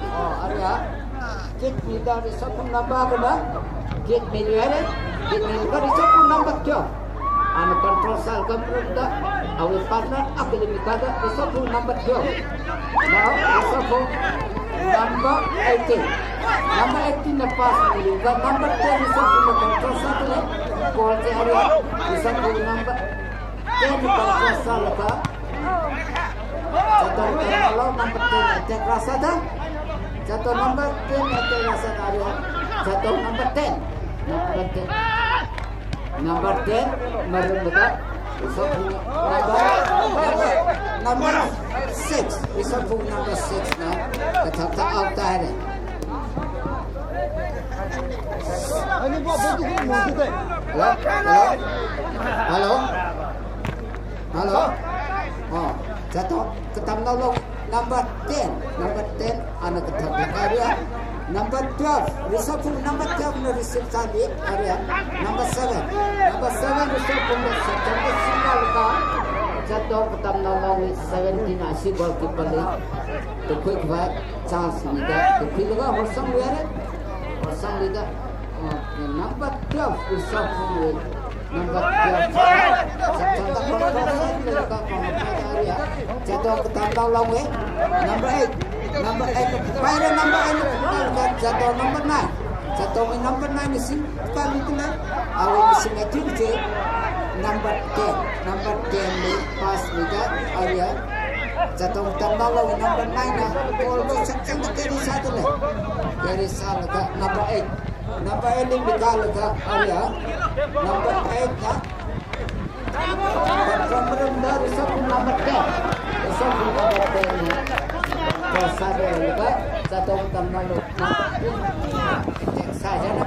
Oh, arui ya. Kick mida Risabhung number akha na. Kick miluihaira. Kick milaga Risabhung number twelve. Ana control sālaga maramda awui partner akhali mikada Risabhung number twelve. Now Risabhung number eighteen. Number eighteen na pass milaga number ten Risabhungna control sāda lei. Ball chi arui Risabhung number ten control sālaga Chatong katamnaolong number ten attack rāsāda. Chatong number ten attack rāsāda arui. Chatong number ten. Number ten. Number ten. Maramda. Risabhung number, number, number six. Risabhung number six na kathak thak out tāhaira. Hello? Hello? Hello? Hello? Oh, Chatong katamnaolong number ten. Number ten, ana kathak thak arui ya. Number twelve, Risabhung number twelve na receive sāli arui ya. Number seven. Number seven, Risabhungna shot changda singkalaga. Chatong katamnaolongwui seventeen na ashi goalkeeper li tukhuikhavai chance mida tukhuilaga horsangluihaira. Horsangluida. Oh, number twelve Risabhungwui. Number twelve. Chatong katamnaolongwui. Number eight. Number eight. Paira number eight. Chatong number nine. Chatongwui number nine na singkali tila. Awui sing activity. Number ten. Number ten li pass mida arui ya. Chatong katamnaolongwui number nine na ball chi shot changda carry sāda lei. Carry sālaga number eight. Number eight li mikalaga arui ya. Number eight na. Control maramda Risabhung number ten. Risabhung number ten na. Pass sāda leilaga Chatong katamnaolong. Sāchāna.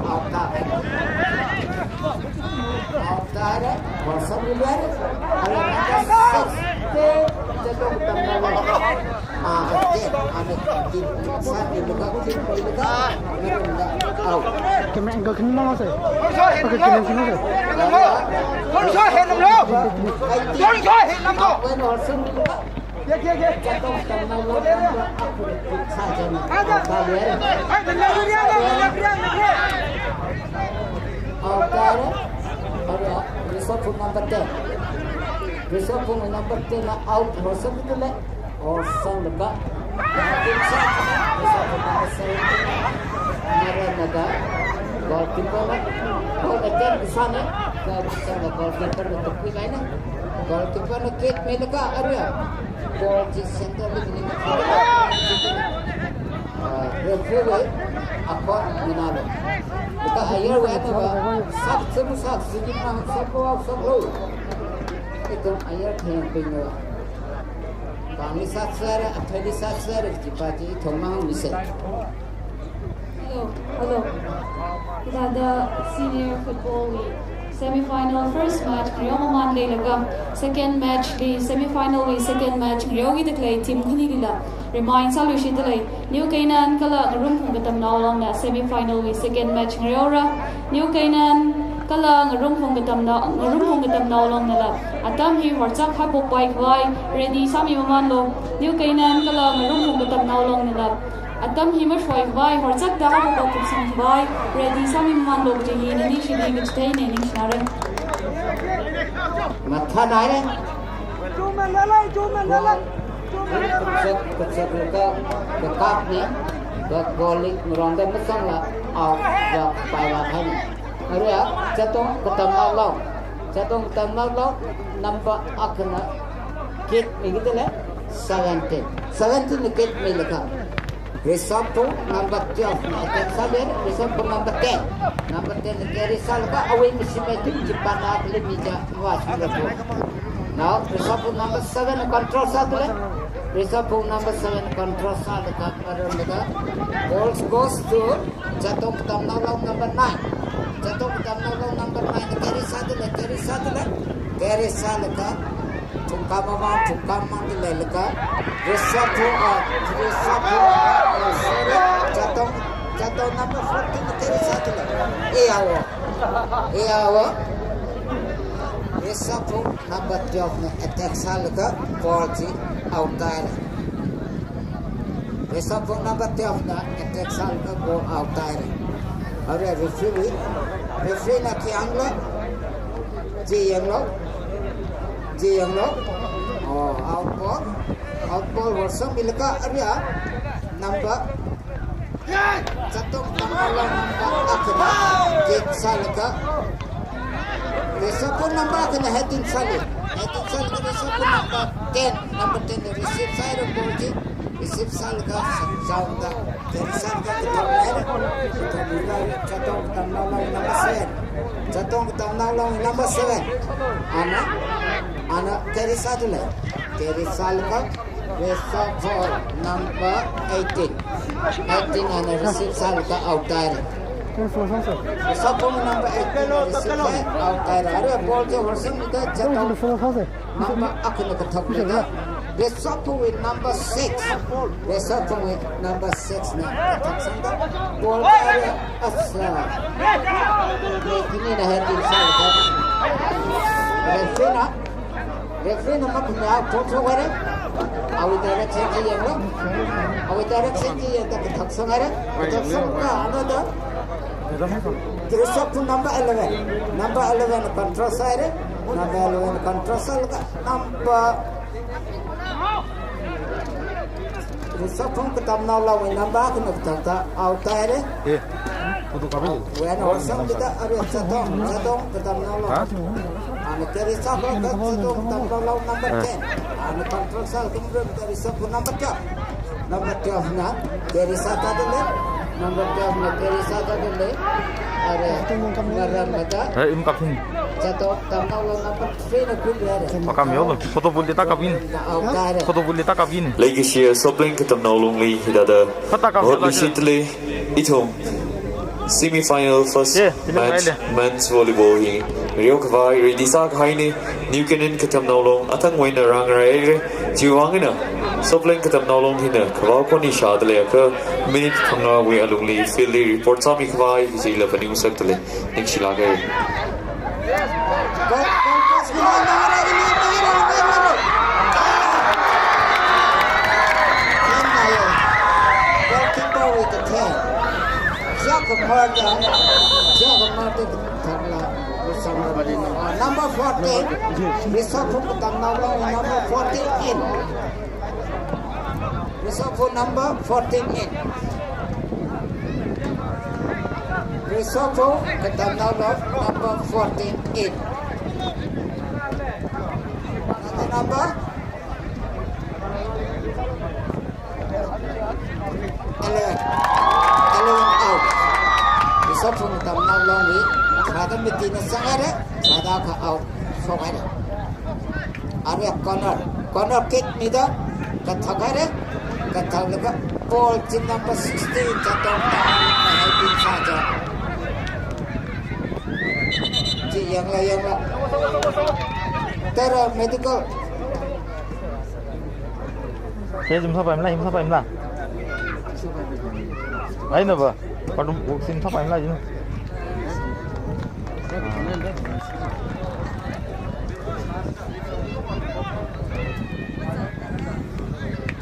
Out tāhaira. Out tāhaira. Horsangluihaira. Arui number six. Chatong katamnaolong. Ah, okay. Ana kick sāmilaga, kick milaga. Out. Camera angle khani mang sir. Okay, camera khani mang sir. Out wui horsangluilaga. Chatong katamnaolong number eight. Sāchāna. Out tāhaira. Out tāhaira. Arui Risabhung number ten. Risabhung number ten na out horsangda lei. Horsanglaga. Risabhung number seventeen. Maramda. Goalkeeper na. Goal attempt kasāna. Goalkeeper na tukhuihaina. Goalkeeper na kick milaga arui ya. Ball chi center li ni. Ah, referee wui akhon nganālu. Ka ayar wui na ba, sak semu sak sigi na, sak ko, sak lo. Ithum ayar theng ping lo. Kangli sāsāra, athali sāsāra, kaji pa chi ithum mang ni se. Hello, hello. Hithāda senior football wui semi-final first match ngareomaman leilaga, second match li semi-final wui second match ngareoki da khalei team khanilila remind sāluishit da lei. New Canaan kala Ngarumphung Katamnaolongna semi-final wui second match ngareora. New Canaan kala Ngarumphung Katamnao, Ngarumphung Katamnaolongnala atam hi horchak haophokpai khavai ready sāmimamanlu. New Canaan kala Ngarumphung Katamnaolongnala atam hi mashoikhavai, horchakda haophok kupsang khavai ready sāmimamanlu kaji hi nanishili kachitheina ningshināra. Mathānai. Kachak, kachak laga, kakapna, ka goal li ngarongda masangla, out, va, paivā haina. Arui ya, Chatong Katamnaolong. Chatong Tamnaolong number akhana kit mi kida lei, seventeen. Seventeen na kit milaga, Rishabh Phung number twelve na attack sāda lei, Rishabh Phung number ten. Number ten na carry sālaga awui mashimei team chipana kali mi ja wa sula. Now, Rishabh Phung number seven na control sāda lei. Rishabh Phung number seven na control sālaga, marān laga, ball goes to Chatong Tamnaolong number nine. Chatong Tamnaolong number nine na carry sāda lei, carry sāda lei. Carry sālaga, thungkha mamang, thungkha mamang da leilaga, Rishabh Phung, ah, Rishabh Phung, ah, sorry, Chatong, Chatong number fourteen na carry sāda lei. E awo. E awo. Rishabh Phung number twelve na attack sālaga ball chi out tāhaira. Rishabh Phung number twelve na attack sālaga ball out tāhaira. Arui referee, referee na khi hānglo? Chi yanglo? Chi yanglo? Oh, out ball. Out ball horsangmilaga arui number Chatong Tamnaolong number akhana kick sālaga, Rishabh Phung number akhana heading sāli. Heading sālaga Rishabh Phung number ten, number ten na receive sāhaira ball chi. Receive sālaga, sāda, carry sālaga kathok haira. Kathok haira, Chatong Tamnaolong number seven. Chatong Tamnaolong number seven. Ana, ana carry sāda lei. Carry sālaga, Rishabh Phung number eighteen. Eighteen ana receive sālaga out tāhaira. Rishabh Phung number eighteen ana receive sā out tāhaira. Arui ball chi horsangmida Chatong number akhana kathok leilaga, Rishabh Phungwui number six. Rishabh Phungwui number six na kathoksangda ball arui asa. Khanina heading sālaga, referee na, referee na maphun ya control haira. Awui direction chi yanglo? Awui direction chi yangda kathoksang haira. Kathoksangda another. Rishabh Phung number eleven. Number eleven control sāhaira. Number eleven control sālaga number Rishabh Phung Tamnaolong wui number akhana kathokta out tāhaira. Eh, photo kapin. When horsangmida arui Chatong, Chatong Tamnaolong. Ha? Ana carry sālaga Chatong Tamnaolong number ten. Ana control sālaga Rishabh Phung number twelve. Number twelve na carry sāda lei. Number twelve na carry sāda lei. Arui, marān laga, eh, im kapin. Chatong Tamnaolong number three na khuihaira. Pakam yo lo. Photo bulita kapin. Out tāhaira. Photo bulita kapin. Leikashi Sopleng Tamnaolongli hithāda. Pata kapin. Mahut la shi. Leishi tale, ithum semi final first, yeah, match, men's volleyball hi riokhavai ready sākahaina. New Canaan Tamnaolong athangwui eina rāngarāi haira. Chiwuivang eina Sopleng Tamnaolong hina khavao khon hi shāda leiakha minute phangāwui alungli field li report sāmikhavai hi chila phaningngasakda lei. Ningshilāk haira. Goalkeeper with the ten. Jack Martin. Jack Martin. Uh, number fourteen. Rishabh Phung Tamnaolong, number fourteen in. Rishabh Phung number fourteen in. Rishabh Phung Tamnaolong number fourteen in. Another number? Eleven. Eleven out. Rishabh Phung Tamnaolongli, thāda mati na sanghaira, thāda kha out. Shokhaira. Arui corner. Corner kick mida kathok haira. Kathoklaga ball chi number sixteen Chatong Tamnaolongna heading sāja. Chi yangla, yangla. Tara medical. Hey, jim sāpaimala, jim sāpaimala. Ai na ba, patum boxing sāpaimala jim.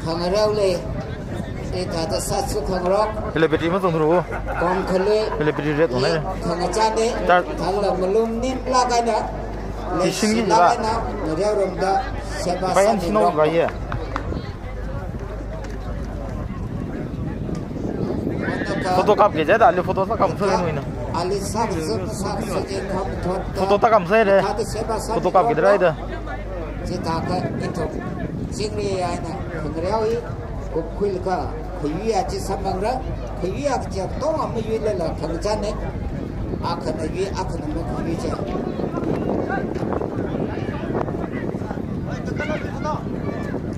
Khangarao lei. Hithāda sāthu khangarok. Hila battery mazangthura. Kong khalei. Hila battery red one. Khangachān lei. Tar- Thāla malung nim lāk eina. Tishin ki lāk eina. Ngarao ramda seba sāmi sino rok. Ga ye. Photo kapki jida, ali photo sākap sāra nuina. Ali sak zuk sak suje kham thot. Photo ta kam sai de. Thāda seba sa. Photo kap kidrai de. Chithākha ithum chingri eina khangareo hi kupkhuilaga khayui a chi samphangra. Khayui a kachi katonga mayuilala khangachāne. Akhana yui, akhana makayui chi.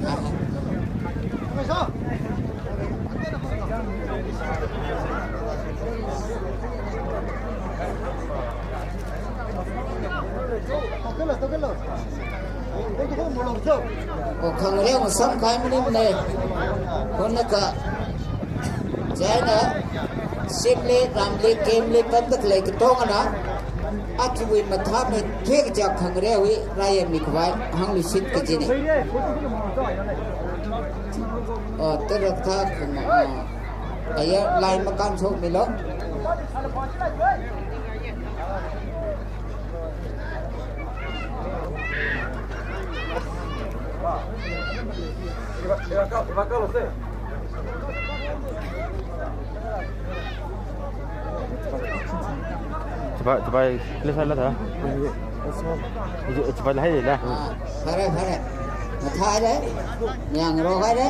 Aha. O khangareo samkahai maningmane. Kona kha chieina shimli, ramli, kemli pamda khalei katongana, athumwui mathāmeithui kaja khangareowui rāyangmi khavai hāngluishit kajine. O, tara̱ thā khangā, o. Aya, lai makānshokmilu. Chibai, chibai, kila sala tha. Chibai lahai la. Ah, phare, phare. Mathāhaire. Nyangrokhaire.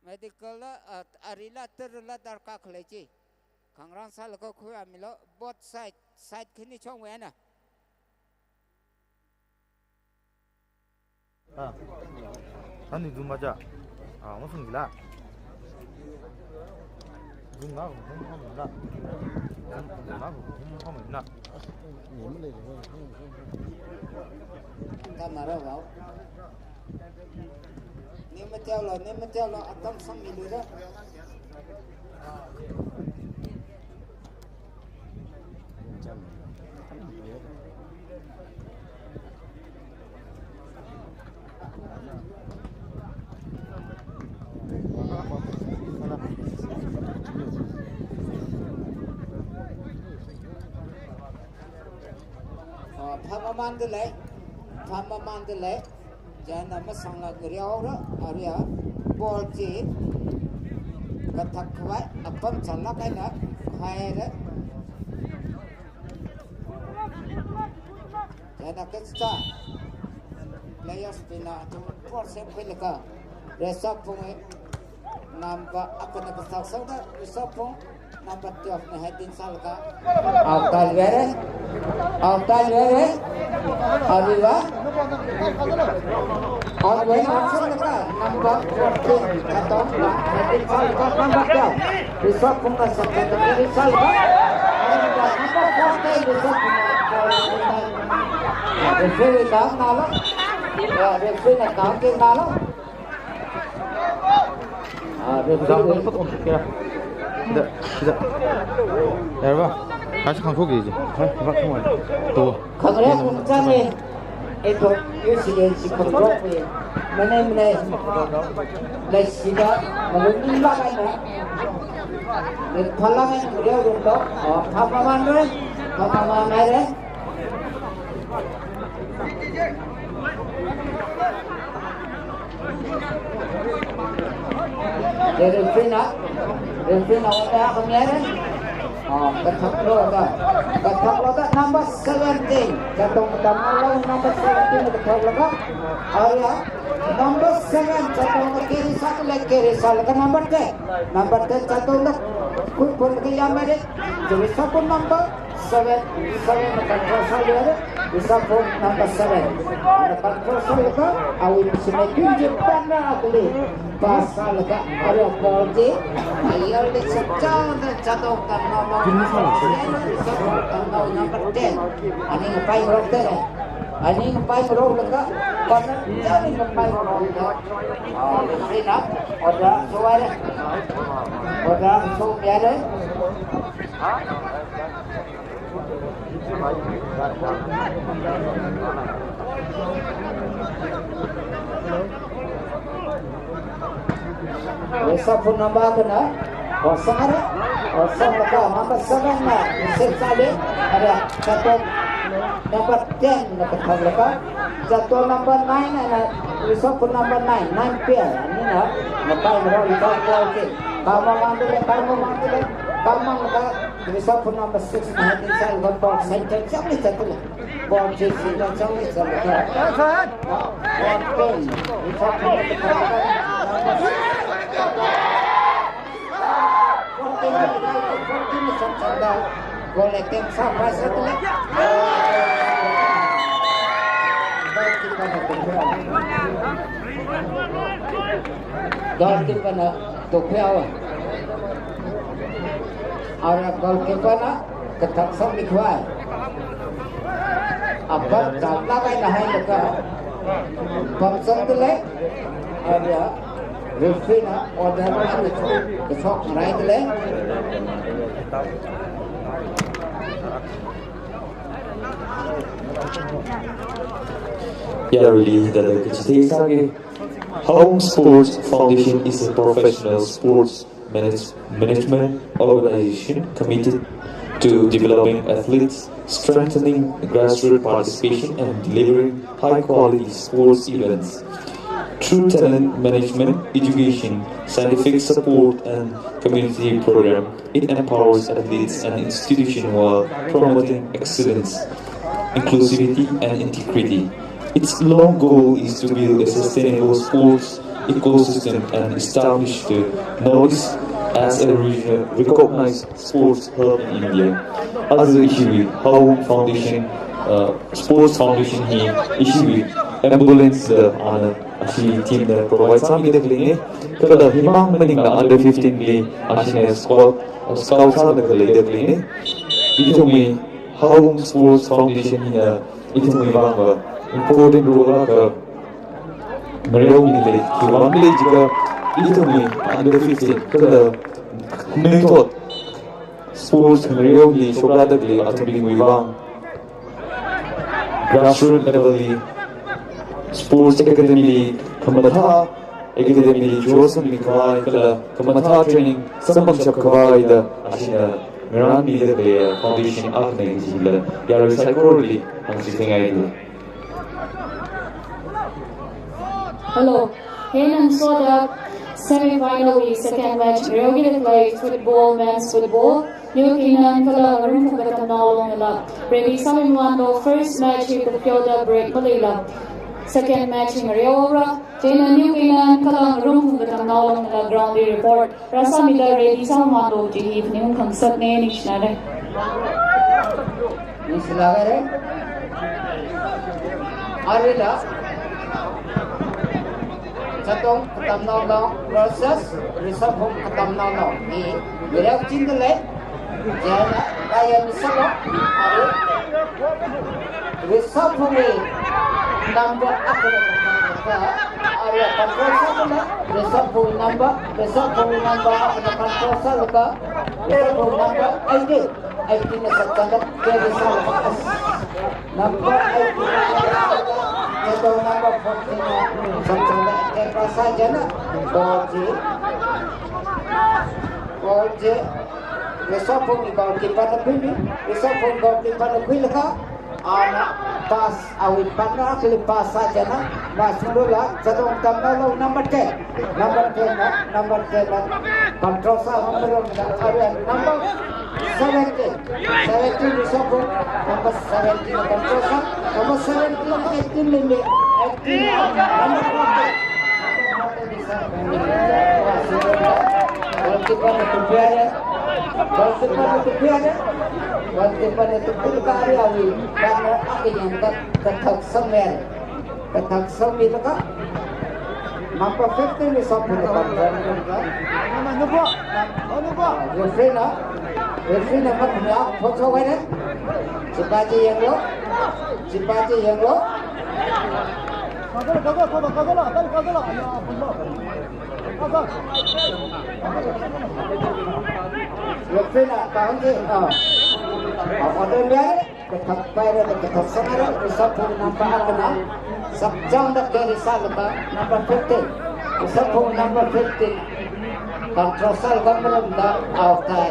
Medical la, ah, arila, tara̱la darkar khalei chi. Khangarān sālaga khuiāmilu, both side, side khani chungwui eina. Ah. Ani dum maja. Ah, masung gila. Dum na, dum na, dum na. Dum na, dum na. Tamara wow. Ni mateo lo, ni mateo lo, atam sangmiluira. Ah, pham amanda lei, pham amanda lei. Chieina masangla karihaora, aruiya ball chi kathak khavai apam chānlāk eina khaire. Chieina kachā players bingna athum ball semkhuilaga Resophung, number akhana kasā sāda, Resophung, number twelve na heading sālaga out tāluire, out tāluire, aruiva, out wui eina sālaga, number fourteen, Katongna heading sālaga, number twelve, Resophungna sāda heading sālaga, number, number fourteen, Resophungna, referee na nalo, ya, referee na nalo. Ah, referee. Example put on kira. Sida, sida. Yarva. Ashi khangtho ke je. Ha, ba khangwa. To. Khangre khangchang e. Eto, U C N C control e. Mane mane. Leishida, malung ni ba kai na. Le phalang e, le rum to. Oh, phama man re. Phama man re. Referee na, referee na order kami re. Ah, kathaklo da, kathaklo da, number seventeen. Chatong katamnao, number seventeen kathaklo da. Aya, number seven, chatong kiri sa, kele kiri sa, leka number ten. Number ten, chatong da, kun kun kiyam re. Jadi sabun number seven, seven na control sālei, reserve number seven. Na control sālaga, awui machine kunji panna akli. Pass sālaga, arui ball chi, ayar de chapchang de chatong katamnao. Reserve katamnao number ten. Ani ngapairok de. Ani ngapairok laga, corner, ani ngapairok laga. Oh, clean up. Order, so are. Order, so are. Reserve number kena, kosong ada, kosong laga number seven na, reserve sālei, ada chatong number ten na kathak laga, chatong number nine na, reserve number nine, nine pair, ani na, ngapai mero ita ball ke, kama mang tu le, kama mang tu le, kama mang tu le, reserve number six na, heading side, ball center, jam ni satu le. Ball chasing na chang ni chang ni. Ball ten. Goal attempt sa pass attempt. Goalkeeper na tokphe awa. Ara goalkeeper na kathak sāmi khavai. Apam chapla kaina hailaga pamsang dile. Ara referee na order na kachok, kachok rai dile. Yaruili da da kachithei sāki. Home Sports Foundation is a professional sports manage-, management organization committed to developing athletes, strengthening grassroots participation, and delivering high-quality sports events. Through talent management, education, scientific support, and community program, it empowers athletes and institutions while promoting excellence, inclusivity, and integrity. Its long goal is to build a sustainable sports ecosystem and establish the Northeast as a regional recognized sports hub in India. Aja ishiwui Home Foundation, uh, Sports Foundation hi ishiwui ambulance da ana ashi team na provide sāmida khaleina. Kala himang maningla under fifteen li ashina scout, scout sāda khaleida khaleina. Ithumwui Home Sports Foundation hina ithumwui vangva important role akha ngareomida lei, khiwuivang khala jiakha ithumwui under fifteen kala nuithot sports ngareoli shokrāda khalei athumbingwui vang grassroots level li sports academy li khamathā academy li join sāmi khavai kala khamathā training samphangshap khavai da ashina ngarānmida khalei foundation akhana kajila yarui saikorali hāngchitheingaida. Hello. Hieina soda semi-final wui second match ngareokida khalei football, men's football. New Kingland kala Ngarumphung Katamnao Long nala ready sāmi mangānlu. First match hi kapheoda break maleila second match hi ngareora. Chieina New Kingland kala Ngarumphung Katamnao Long nala ground li report rāsāmida ready sāmangānlu kaji hi phaningung khangasakna, ningshinare. Ningshilākare. Aruila Chatong Katamnao Long versus Reserve Home Katamnao Long hi ngareo chingda lei. Chieina kaya misalo. Aru Reserve Home number akha, aru control sāda lei. Reserve Home number, Reserve Home number akha control sālaga, Reserve Home number eighteen. Eighteen na sāchānda, carry sālaga, number eighteen na sāchānda, chadong number fourteen na sāchānda, carry sāchānda, ball chi, ball chi, Resource Phung goalkeeper na khuimi, Resource Phung goalkeeper na khuilaga, ana pass awui pangna, akhali pass sāchānda, masungla, chadong tamnaolao number ten, number ten na, number ten na, control sā, number one na, number seventeen. Seventeen Resource Phung, number seventeen na control sā, number seventeen, eighteen limit, eighteen, number fourteen. Goalkeeper na tupiare, goalkeeper na tupiare, goalkeeper na tupi kari awui, pangna akha yang ka, kathak sāmere. Kathak sāmilaga, number fifteen Resource Phung na control sā. Referee na, referee na mat mya, photo wai ne. Chipa chi yanglo, chipa chi yanglo. Referee na, kahāng chi, ah. Ah, order le. Kathak paira, kathak sāngara, Resource Phung number akhana, sāchānda carry sālaga, number fifteen. Resource Phung number fifteen. Control sālaga marānda out tai.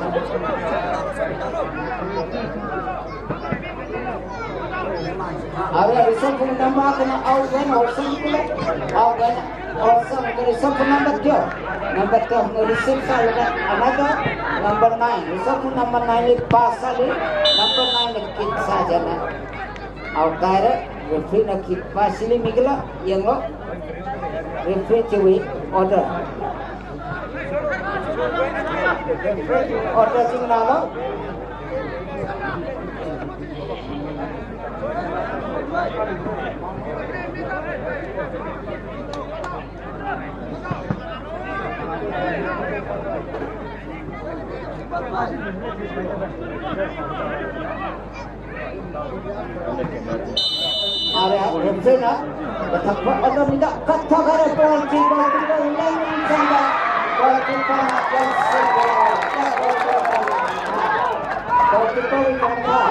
Ara Resource Phung number akhana out wena, out sāngkula, out wena. Awesome, Resource Phung number twelve. Number twelve na receive sālaga another number nine. Resource Phung number nine li pass sāli, number nine na kick sāchānda. Out taire, referee na kick pass li mikla, yanglo. Referee chiwui order. Order chi nganālo. Ara, referee na, kathak pa, order mida, kathak ara, ball kick, ball kick, ball kick, ball kick, ball kick, ball kick, ball kick, ball kick, ball kick, ball kick, ball kick.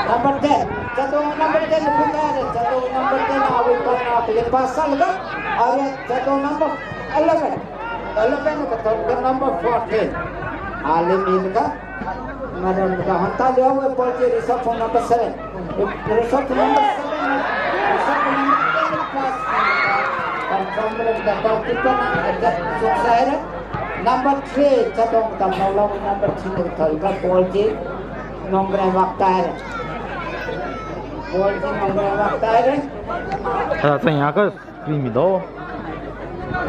Number ten, chadong number ten, putare, chadong number ten, awui pangna, akhali pass sālaga, ara, chadong number eleven, eleven, kathak number fourteen. Ali milaga, marānlaga, hantā lihaowa ball chi Resource Phung number seven. Resource Phung number seven, Resource Phung number ten, pass. Confirm marānlaga, goalkeeper na, attack, suk sāhaira. Number three, chadong tamnaolao number three na kathālaga ball chi nongrai vak taire. Ball chi nongrai vak taire. Ah, tanya ka screen mi do.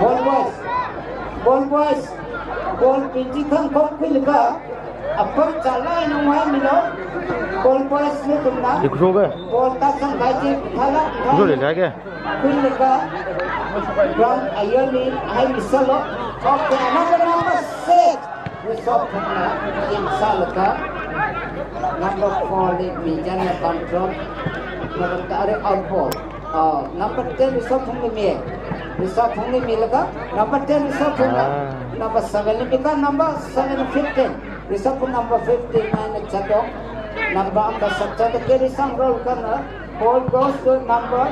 Ball boys. Ball boys. Ball pinji khang khok khuilaga. Apam chalai nongmai milo. Ball boys nathumna. Dikro ga. Ball ta sang kai chi thala. Dikro le ga. Khuilaga, ground ayarli, hai misālo. Okay, another number six. Resource Phungna, yang sālaga. Number four li, mi chānna control. Number three out ball. Ah, number ten Resource Phungli mi. Resource Phungli milaga. Number ten Resource Phungna. Ah. Number seven li mika, number seven fifteen. Resource Phung number fifty-nine na chadong. Number akha sāchānda carry sāngarok kana. Ball goes to number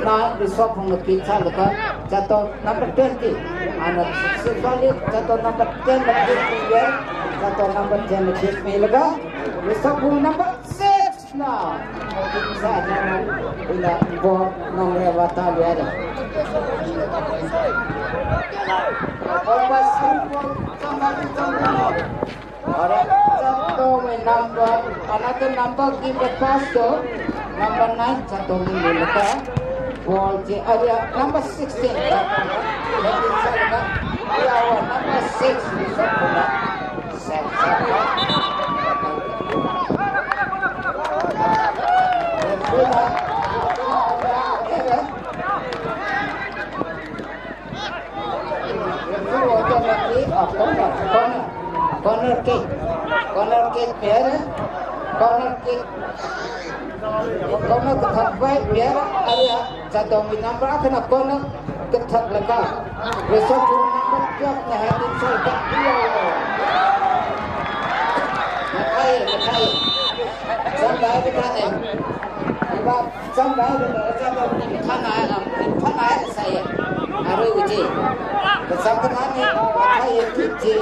nine, Resource Phungna kick sālaga, chadong number twenty. Ana successfully chadong number ten na kick miya, chadong number ten na kick milaga, Resource Phung number six na kick sāchānda, ina ball nongrai vak taluira. Ball pass, ball, somebody, somebody. Ara, chadongwui number, another number give a pass to number nine, chadongli milaga. Ball chi area number sixteen. Area number six. Set, set. Referee order na ki, ah, corner, corner, corner kick, corner kick, mihaira, corner kick, corner kathak vai, mihaira, area, chadongwui number akhana corner kathak laga, Resource Phung number twelve na heading sālaga, iya. Mathai, mathai. Zangdai kathāne. Iba zangdai kathā, zangdai kathāne, am, kathāne sāya. Arui uji. Kazang kathāne, mathai uji.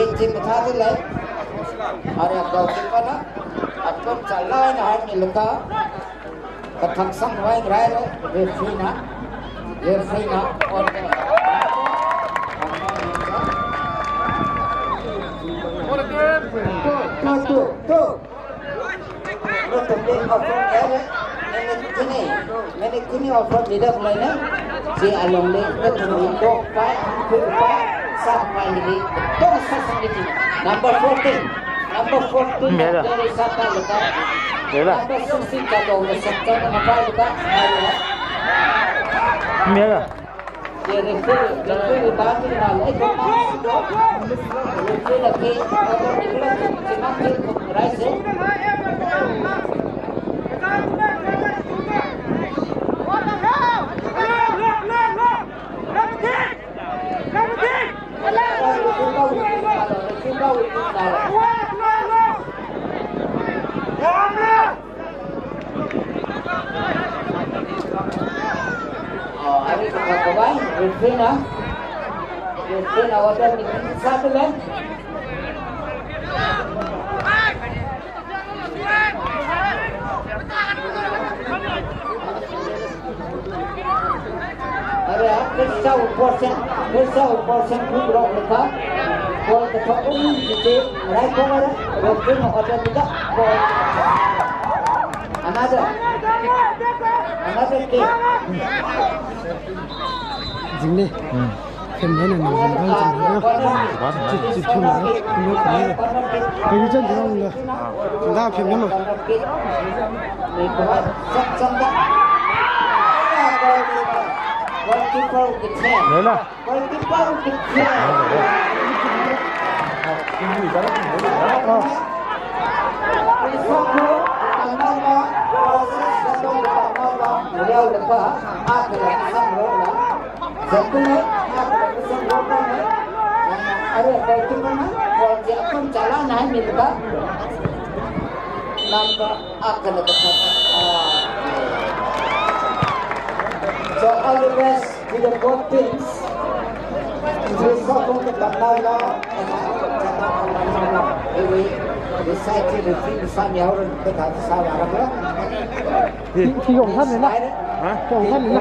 Uji mathāda lei. Arui goalkeeper na. Apam chalai na hai miluka. Kathak sangwai rai, referee na, referee na order. Two, two, two, two. Minute kuni, minute kuni offer mida kulaina. Chi along le, minute kuni, four, five, three, five, sangwai ni, two, sangwai ni. Number fourteen. Number fourteen, Mera. Number sata luka. Mera. Number sixteen, Kadong, the second, number five, luka. Mera. Ye referee, referee, referee, referee, referee, referee, referee, referee, Are, first out portion, first out portion, group rock the car. Ball the top, um, the day, right over, rock the other, the ball. Another, another kick. Jing ne. Hmm. Phemna na, na, na, na, na. Chi, chi, phemna, phemna, phemna. Phemna chan jang la. Da phemna lo. Nela. So all the best to the both teams. Hi, hi, yong san ni na. Ha? Yong san ni na.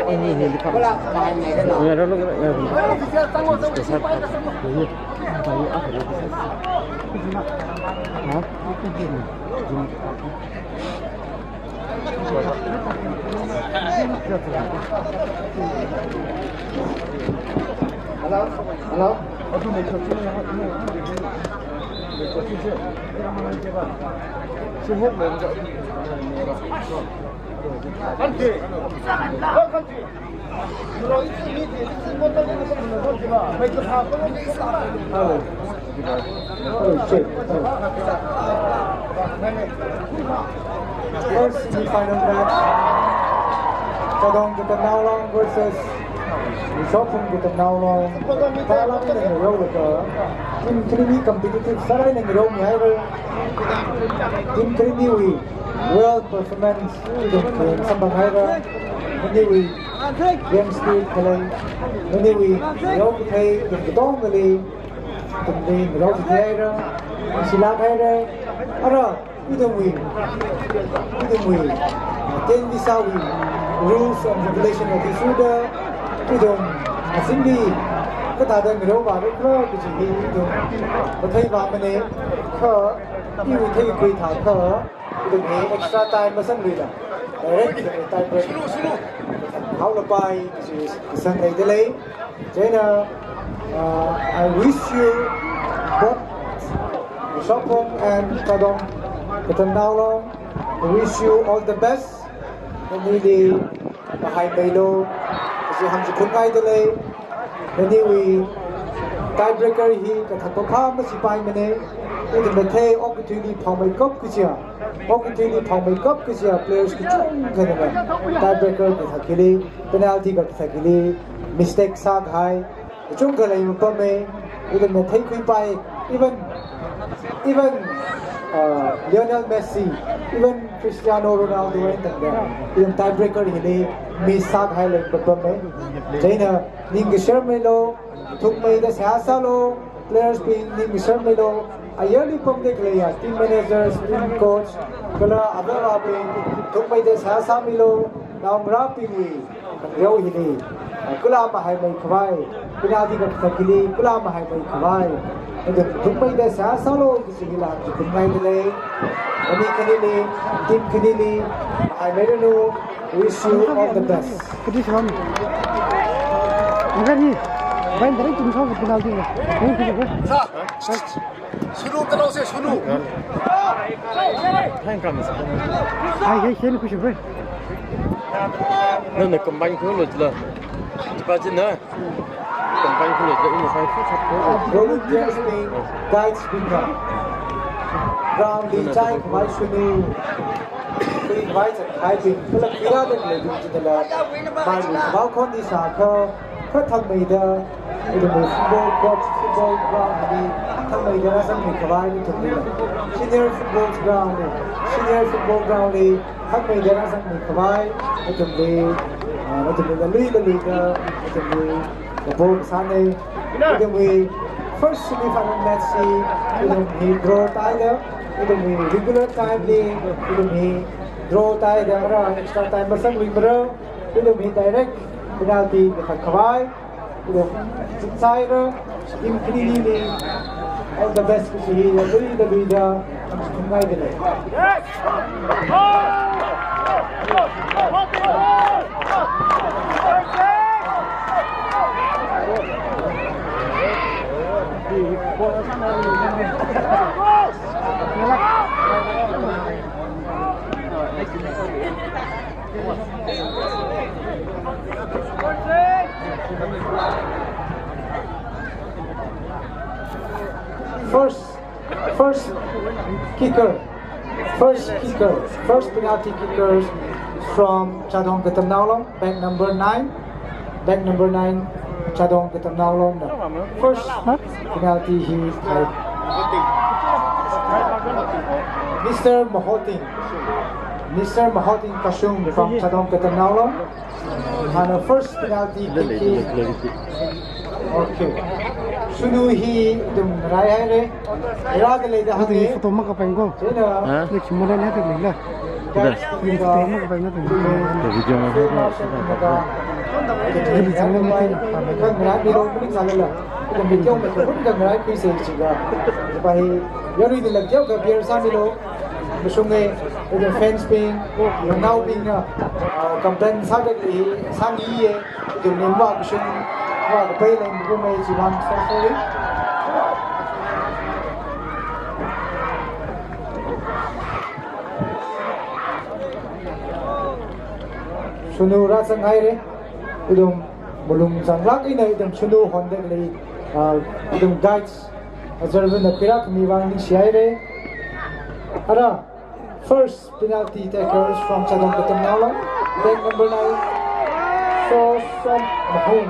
Ha? Hello? Hello? First semi-final match, Chadong Katanaolong versus Rishophung Katanaolong. Tala ni ngarao laga, team khani competitive sārai ngarao mi haira. Team khaniwui well performance, team khani samphang haira. Khaniwui game speed khalei, khaniwui rao kathei, team katongali, team ni rao kathei haira, sila haira, ara, ithumwui, ithumwui, ten visa wui rules and regulation of this order, ithum, asingli, kathāda ngarao vāra khala kaji hi ithum mathei vāmana, kha, iwui theikhui thākha, ithum hi extra time masangluila. Direct tie break. Haolapai, kaji kasang leidalei. Chieina, uh, I wish you both Rishophung and Chadong Katanaolong. I wish you all the best. Nanili, mahai meilu, kaji hāngchiphunngaitalei. Naniwui tiebreaker hi kathak paphā masipaimana. Ithum mathei okathuili phaomeikap kajiya, okathuili phaomeikap kajiya players kachungkhana tiebreaker kathak hili, penalty kathak hili mistake sākahai kachungkha leimapama. Ithum matheikhuipai, even Even, uh, Lionel Messi, even Cristiano Ronaldo eina tangda, even tiebreaker hili miss sākahai lei papam e. Chieina ningkashar milo, thukmeida seihā sālo, players bing ningkashar milo, ayarli pamda khaleiya, team managers, team coach, kala avāva̱bing, thukmeida seihā sāmilo, naongarābingwui khangareo hili, ah, kala mahaimei khavai, penalty kakathak hili kala mahaimei khavai, nathum thukmeida seihā sālo kaji hila hāngchikumngaidalei. Khani khanili, team khanili, mahaimeiranu, wish you all the best. Kadi sawam. Angkani, bain dari tim sawam penalty na. Ini kita ber. Sunu, kalau saya sunu. Hai, hai, sini kusi ber. Na, na, combine ko lo jila. Cepat je na. Combine ko lo jila, ini saya susah ko. Volunteers bing, guides bing ka. Ground li chai khavai sunu. Khuikhavai zatkhavai bing. Kala khuirāda khaleibing chithāla. Mai bing khavai khon di sākha. Kha thangmeida, ithumwui football court, football ground li, thangmeida rāzangmi khavai nathumli. Senior football ground li, senior football ground li, thangmeida rāzangmi khavai nathumli, ah, nathumli lalui laluida, nathumli kapo kasāna. Ithumwui first semi-final match hi, ithum hi draw tāhaida, ithumwui regular time li, ithum hi draw tāhaida, ara extra time mazangluimara, ithum hi direct penalty kathak khavai, ithum zingsaira, team khanili, all the best kaji hi, lalui laluida, hāngchikumngaidalei. First, first kicker, first kicker, first penalty kicker from Chadong Katamnaolong, bag number nine, bag number nine, Chadong Katamnaolong na first penalty hi thai. Mister Mahoting, Mister Mahoting Kashung from Chadong Katamnaolong. Ana first penalty kick hi. Okay. Sunu hi ithum raihaira. Rāda leida hānga. Photo makapai ko. Chieina. Ha? Next model ya leila. Guys, photo makapai na. Video ma. Khangarai milo maning sālala. Ithum video makhui sālala. Ithum video makhui khangarai khuisa jiakha. Pai yaruida lak jiakha beer sāmilo. Mashunga, ithum fans bing, naonaobingna, ah, complain sāda khalei, sāngiya, ithum nimwa kashung, wa kapai lei mabumei chiwuivang, so sorry. Sunu rāzanghaira, ithum malung zanglāk eina ithum sunu honda khalei, ah, ithum guides, observer na khuirākhami vang ningshihaira. Ara, first penalty takers from Chadong Katamnaolong. Bag number nine, Sosom Mahung.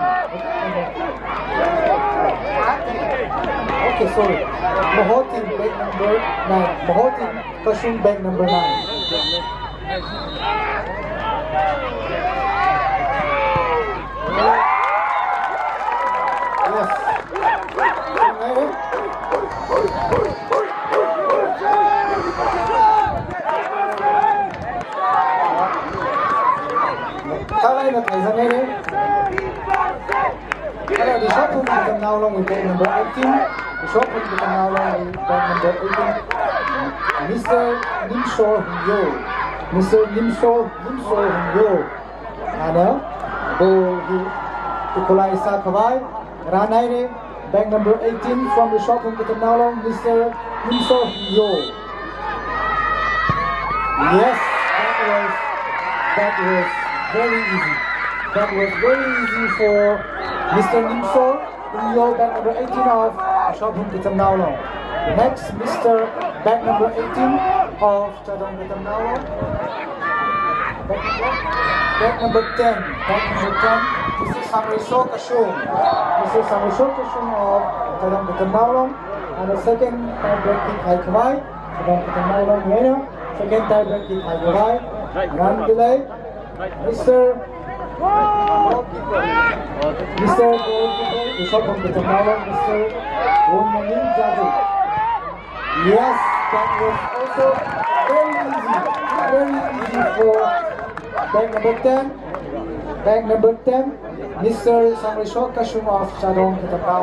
Okay, sorry. Mahoting, bag number nine. Mahoting Kashung, bag number nine. Yes. Thālai na thai zanghaira. Ara, Bishop Phung Katamnaolong with bag number eighteen. Bishop Phung Katamnaolong with bag number eighteen. Mister Nimsor Hungyo. Mister Nimsor, Nimsor Hungyo. Ana ball hi equalize sākhavai rānhaira, bag number eighteen from Bishop Phung Katamnaolong, Mister Nimsor Hungyo. Yes, that was, that was very easy. That was very easy for Mister Nimsor Hungyo, bag number eighteen of Bishop Phung Katamnaolong. Next, Mister Bag number eighteen of Chadong Katamnaolong. Bag, bag number ten. Bag number ten. Mister Samreisho Kashung. Mister Samreisho Kashung of Chadong Katamnaolong. Ana second tiebreak hi theikhavai, Chadong Katamnao Longwui eina second tiebreak hi theikhavai, ngarāndalei, Mister Mister Goalkeeper, Rishopphung Katamnao Long, Mister Wungnaning Jaju. Yes, that was also very easy, very easy for bag number ten. Bag number ten, Mister Sangreishok Kashung of Chadong Katamnao.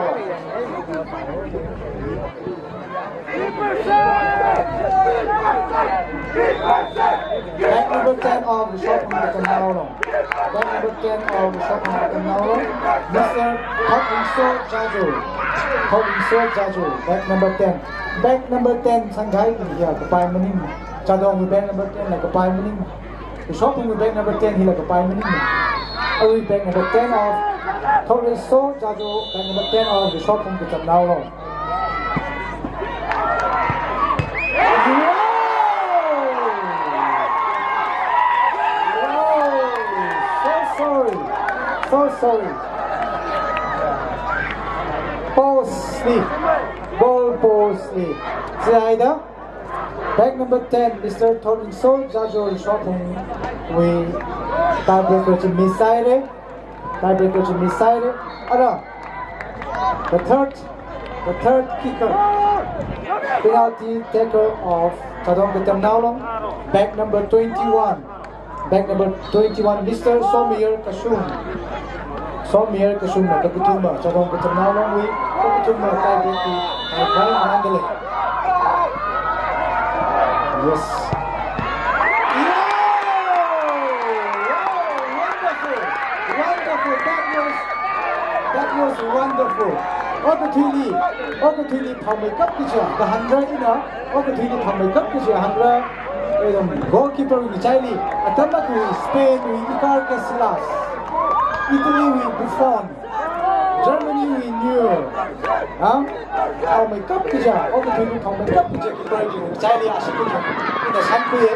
Bag number ten of Rishopphung Katamnao Long. Bag number ten of Rishopphung Katamnao Long, Mister Thotringso Jaju. Thotringso Jaju, bag number ten. Bag number ten sangkhai ya kapai maning. Chadongwui bag number ten la kapai maning. Rishopphungwui bag number ten hila kapai maning. Awui bag number ten of Thotringso Jaju, bag number ten of Rishopphung Katamnao Long. Wow! Wow! So sorry. So sorry. Post li. Goal post li. Chihaida. Bag number ten, Mister Thotringso Jaju Rishopphungwui tiebreaker chi miss sāhaira. Tiebreaker chi miss sāhaira. Ara, the third, the third kicker, penalty taker of Chadong Katamnao Long, bag number twenty-one. Bag number twenty-one, Mister Somayar Kashung. Somayar Kashungna kakathuma, Chadong Katamnao Longwui kakathuma tiebreak hi, uh, ngarāndalei. Yes. Wow! Wow! Wonderful! Wonderful! That was, that was wonderful. Okathuili, okathuili phāmeikap kaja, kahāngra ina, okathuili phāmeikap kaja hāngra, em, goalkeeper wui ngachaili, atam akhawui Spain wui Iker Casillas, Italy wui Buffon, Germany wui Neuer, ha? Phāmeikap kaja, okathuili phāmeikap kaja keeper wui ngachaili ashee kaja ina shānkhuiya.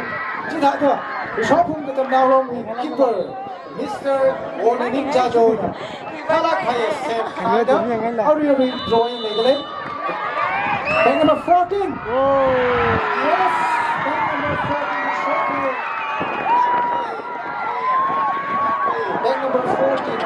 Chithāda, Rishopphung Katamnao Longwui keeper, Mister Wungnaning Jajuna phālāk kahai save sāda, arui arui drawing leidalei. Bag number fourteen. Yes, bag number fourteen, Rishopphung. Bag number fourteen.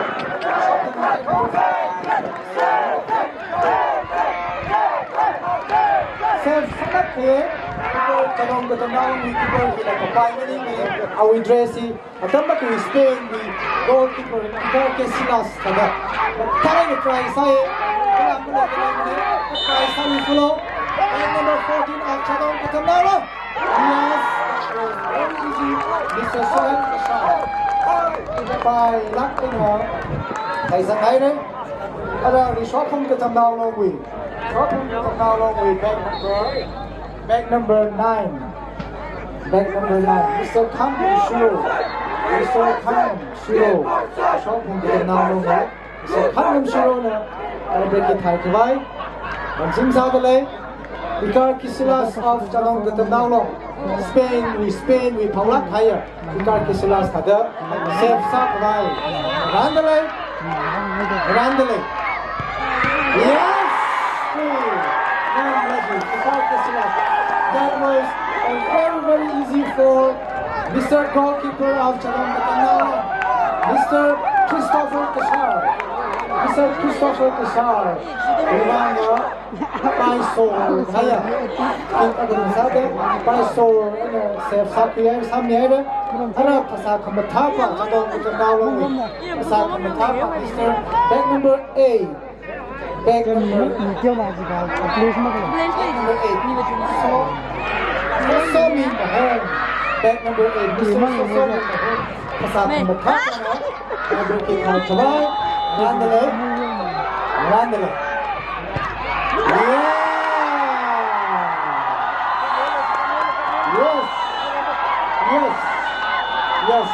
Save sālāk kahai, keeper Chadong Katamnao Longwui keeper hila kapai maningmana, awui dress hi atam akhawui Spain wui goalkeeper Iker Casillas thāda. Thāda try sāya, kala mala kala mala, try sāluilu. Bag number fourteen of Chadong Katamnao Long. Yes, that was very easy. Mister Soren Kashar. Pailāk eina theisanghaira. Ara Rishopphung Katamnao Longwui, Rishopphung Katamnao Longwui bag number, bag number nine. Bag number nine, Mister Khangam Shiro. Mister Khangam Shiro. Rishopphung Katamnao Longwui, Mister Khangam Shirona tiebreak hi theikhavai, wanching sādalei. Iker Casillas of Chadong Katamnao Long, Spain wui, Spain wui phālāk kahai Iker Casillas thāda save sākhavai, ngarāndalei, ngarāndalei. Yes! Ngarāndalei, Iker Casillas. That was a very, very easy for Mister Goalkeeper of Chadong Katamnao Long, Mister Christopher Kashar. Mister Christopher Kashar. Revanga Paiso, haya. Kit agun sāda, Paiso, ina save sākhuiya, sāmihaira. Ara phasā khamathā pa, Chadong Katamnao Long. Phasā khamathā pa, Mister Bag number eight. Bag number, bag number eight. So, Somi Mahon. Bag number eight, Mister Somi Mahon. Phasā khamathā pa, Tiebreak hi theikhavai, ngarāndalei. Ngarāndalei. Yeah! Yes! Yes! Yes!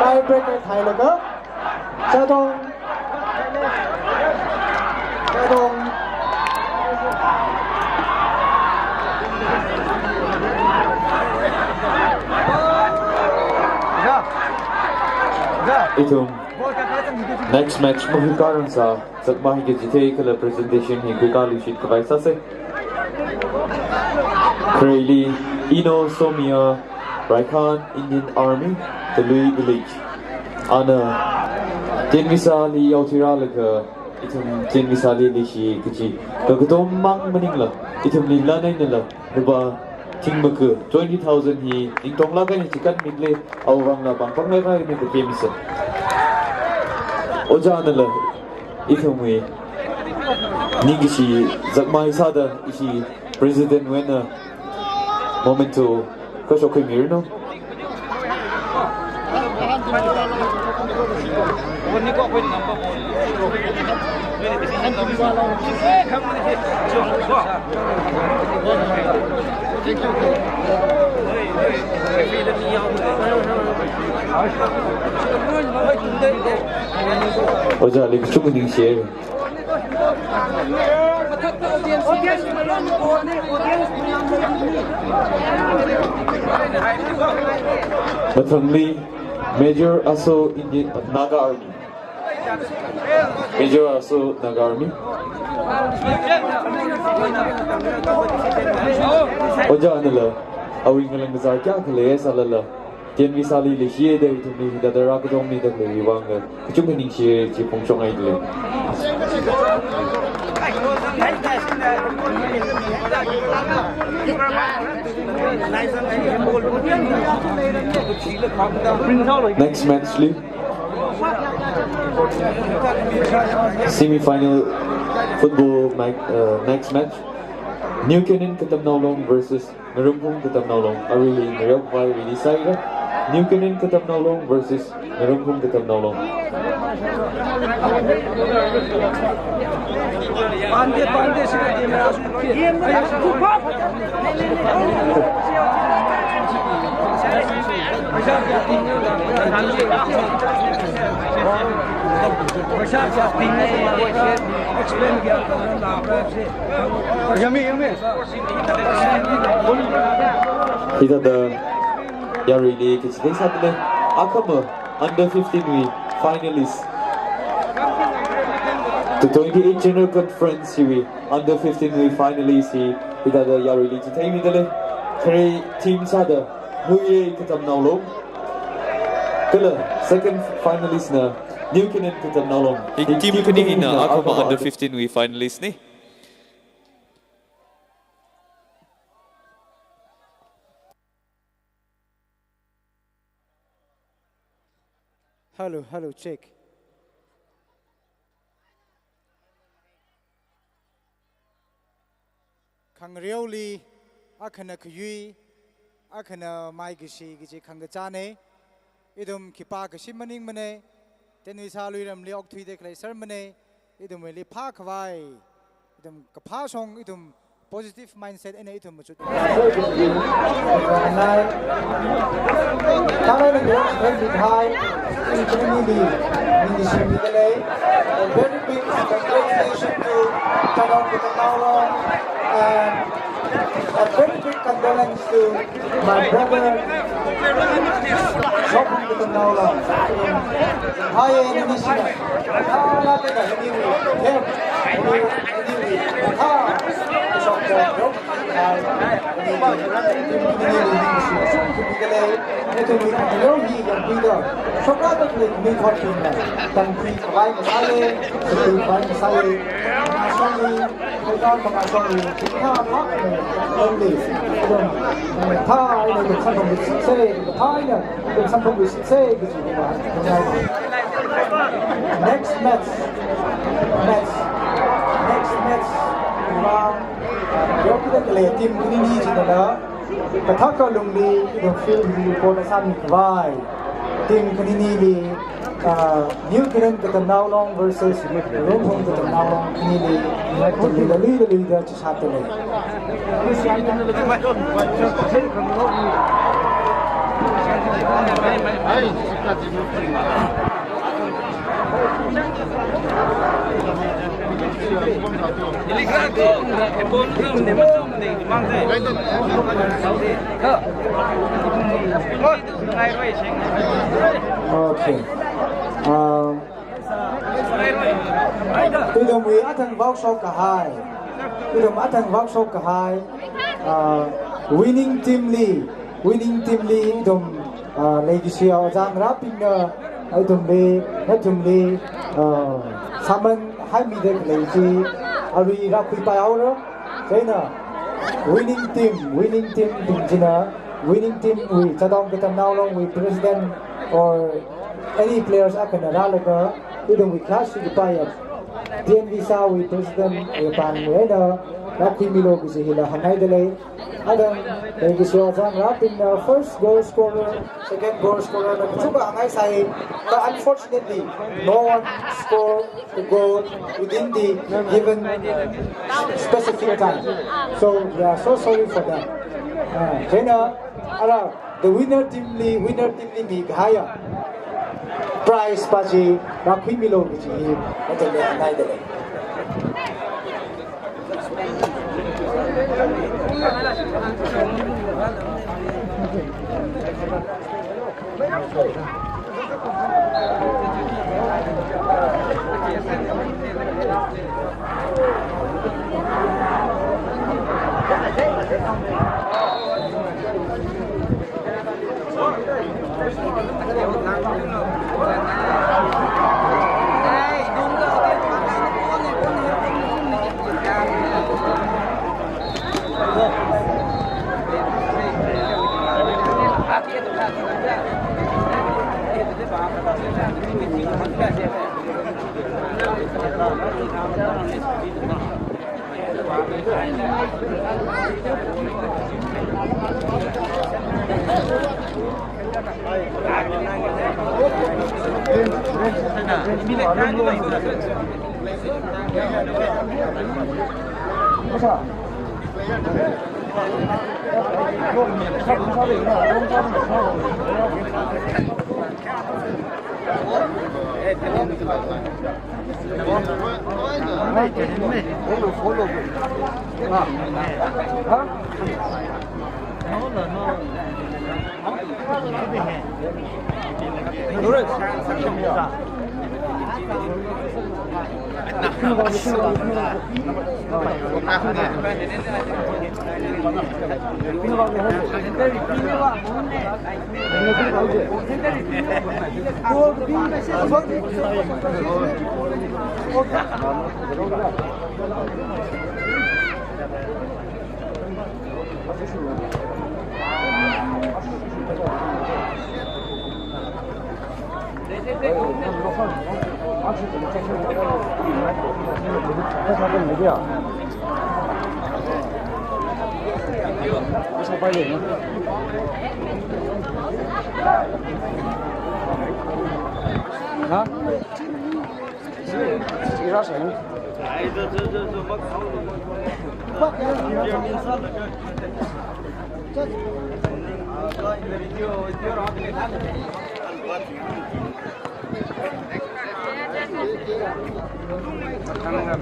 Tiebreak hi theilaga, Chadong. Chadong. Ithum. Next match mahuikarang sā, Zakmai hi kachithei kala presentation hi khuikaluishit khavai sāsa. Khareli Ino Somia, Raikhan Indian Army, Talui Village. Ana Tienvisali yaothuirālaga ithum Tienvisali leishi kachi kakatom mang maningla, ithumli lan einala, lupā thingmaka twenty thousand hi ningtonglāk eina chikatmida lei, awui vangla pāngpāng leikahaina kathemsa. Ojānala ithumwui ningkashi Zakmai sāda ishi President wui eina memento kha shokkhuimiranu. Ojāli kachungkha ningshiya. Mathangli Major Aso Indian Naga Army. Major Aso Naga Army. Ojānala awui ngalang kazā kayākha leisālala, Tienvisali leishiya da ithumli hithāda rākatongmida khaleiwui vangla kachungkha ningshiya chi phongshokngaida lei. Next match li, semi-final football ma-, uh, next match, New Canaan Katamnao Long versus Ngarumphung Katamnao Long. Aruili ngareokhavai ready sāhaira. New Canaan Katamnao Long versus Ngarumphung Katamnao Long. Hithāda yaruili kachithei sāda lei. Akhama under fifteen wui finalist. The twenty-eight General Conference hiwui under fifteen wui finalist hi hithāda yaruili chitheimida lei. Khare team sāda Muiye Katamnao Long. Kala second finalist na New Canaan Katamnao Long. Hi team khani hina akhama under fifteen wui finalist na. Hello, hello, check. Khangareoli, akhana khayui, akhana maikashi kaji khangachāna. Ithum khipākha shim maningmana. Tienvisali ramli okthuida khalei sārmana. Ithumwuili phākhavai, ithum kaphāshong, ithum positive mindset eina ithum machut. A very big congratulations to Tadong Katamnao Long and a very big condolence to my brother, Shokphung Katamnao Long. Hi, Indonesia. Hi, hi, hi, hi. Hi, hi, hi, hi. Next match. Next. Next match. Yokida khalei team khanini china. Kathaka lungli, the field report asan khavai. Team khaninili, uh, New Canaan Katamnao Long versus Ngarumphung Katamnao Long khanili, leader, leader, leader, chishat le. Okay. Um, Ithumwui athang vāshok kahai, ithum athang vāshok kahai, ah, winning team li, winning team li ithum, ah, leikashiya ojā ngarābingna ithumli, nathumli, ah, sāman haimida khalei chi arui rākhuipai haora. Chieina winning team, winning team bing china, winning team wui Chadong Katamnao Long wui president or any players akhana rālaga ithumwui class shi kapaiya T N Visa wui president wui pāngwui eina rākhuimilu kaji hila hānghaida lei. Athang leikashiya ojā ngarābingna first goal scorer, second goal scorer na kachungkha hānghaisai. But unfortunately, no one scored the goal within the given specific time. So we are so sorry for that. Ah, chieina, ara, the winner team li, winner team li mikahaiya prize pa chi rākhuimilu kaji hi, athang hānghaida lei.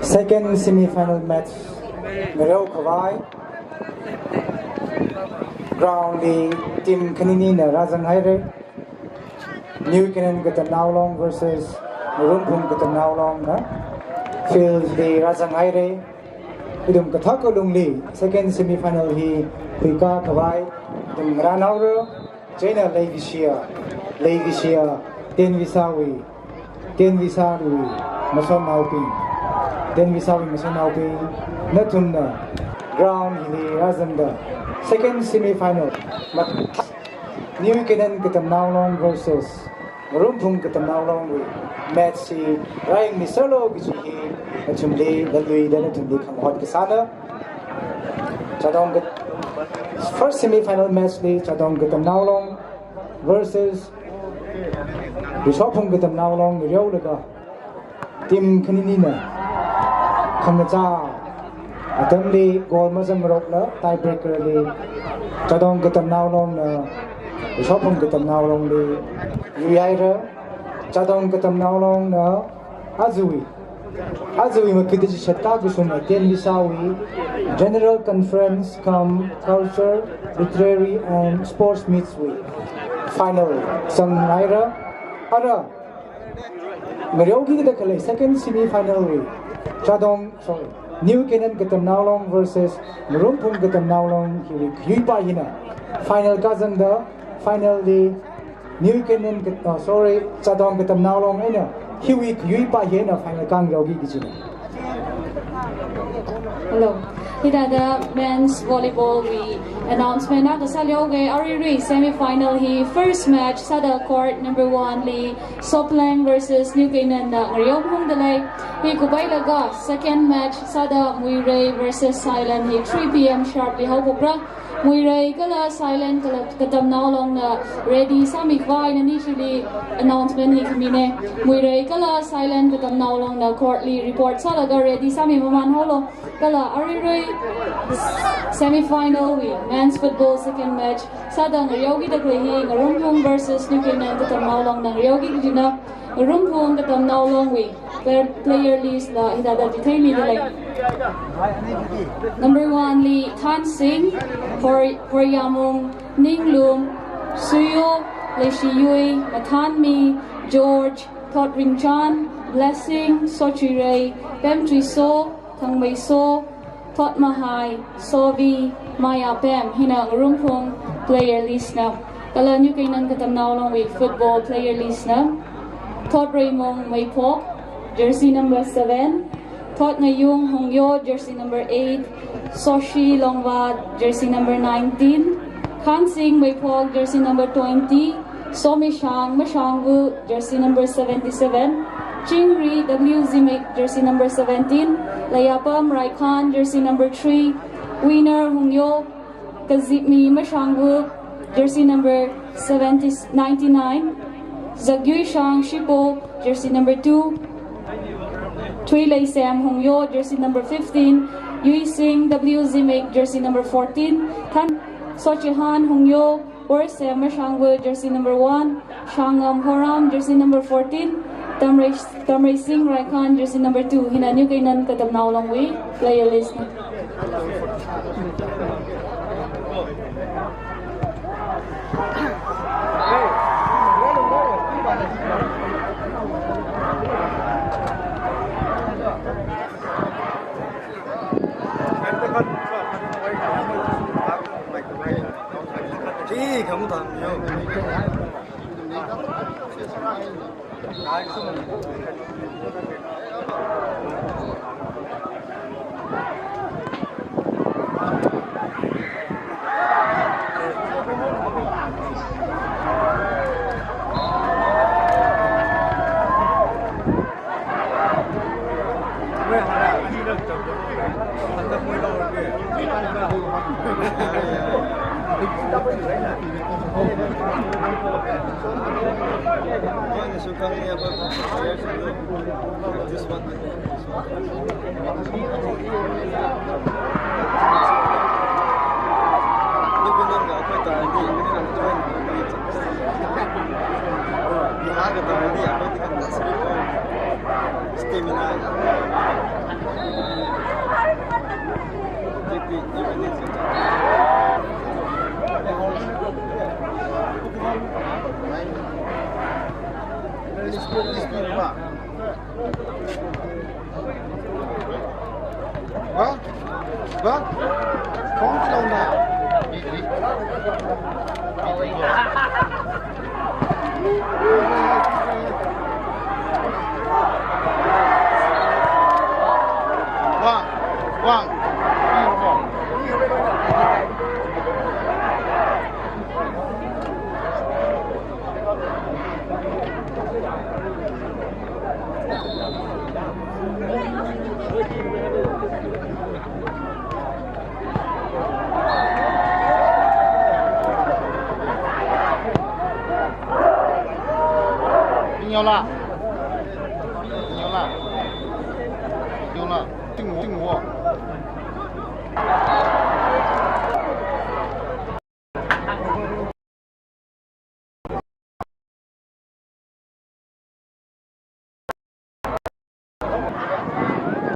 Second semi-final match ngareo khavai. Ground li team khaninina rāzanghaira. New Canaan Katamnao Long versus Marumphung Katamnao Long na field li rāzanghaira. Ithum kathak alungli second semi-final hi khuikā khavai ithum ngarānhaora. Chieina leikashiya, leikashiya, T N Visa wui, T N Visa wui masotnaobing, T N Visa wui masotnaobing, nathumna ground hili rāzangda second semi-final, New Canaan Katamnao Long versus Marumphung Katamnao Long wui match chi rāyangmiserlu kaji hi nathumli laluida nathumli khangahot kasāna. Chadong Kat-, first semi-final match li Chadong Katamnao Long versus Rishophung Katamnao Long ngareolaga team khaninina khangachā atamli goal mazangrokla tiebreaker li Chadong Katamnao Long na Rishophung Katamnao Long li yuihaira. Chadong Katamnao Long na ajawui, ajawui makida chishat kakashung T N Visa wui General Conference cum Culture, Literary and Sports Meets wui final zanghaira. Ara Ngareokida khalei second semi-final wui Chadong, sorry, New Canaan Katamnao Long versus Ngarumphung Katamnao Long hiwui kayuipa hina final kazangda, final li New Canaan Kat-, oh, sorry, Chadong Katamnao Long eina hiwui kayuipa hina final kang raoki kajina. Hello. Hithāda men's volleyball wui announcement akha sāleoga, aruirui semi-final hi first match sāda court number one li Soplang versus New Canaan na ngareophungda lei. Hi kupailaga second match sāda Muirei versus Sailand hi three P M sharp li haophokra. Muirei kala Sailand kala Katamnao Long na ready sāmi khavai eina nishili announcement hi khamina. Muirei kala Sailand Katamnao Long na court li report sālaga ready sāmi maman haolo. Kala aruirui semi-final wui men's football second match sāda ngareokida khalei hi Ngarumphung versus New Canaan Katamnao Long na ngareoki kajina. Ngarumphung Katamnao Long wui player, player list la hithāda chitheimida lei. Number one li Thansing, Hor-, Horyamung, Ninglum, Suyo, Leishiyui, Mathanmi, George, Thotringchan, Blessing, Sochirei, Pemtriso, Thangmeiso, Thotmahai, Sovi, Mayapem, hina Ngarumphung player list na. Kala New Canaan Katamnao Long wui football player list na. Thotreimung Meiphok, jersey number seven. Thotngayung Hongyo, jersey number eight. Soshi Longva, jersey number nineteen. Khansing Meiphok, jersey number twenty. Somishang Mashangvu, jersey number seventy-seven. Chingri W Zimik, jersey number seventeen. Layapam Raikhan, jersey number three. Winner Hongyo, Kazipmi Mashangvu, jersey number seventy, ninety-nine. Zagyuishang Shipo, jersey number two. Thuileisem Hongyo, jersey number fifteen. Yuising W Zimik, jersey number fourteen. Than Sochihan Hongyo, Worsem Mashangvu, jersey number one. Shangam Horam, jersey number fourteen. Tamrei, Tamreising Raikhan, jersey number two. Hina New Canaan Katamnao Long wui player list na.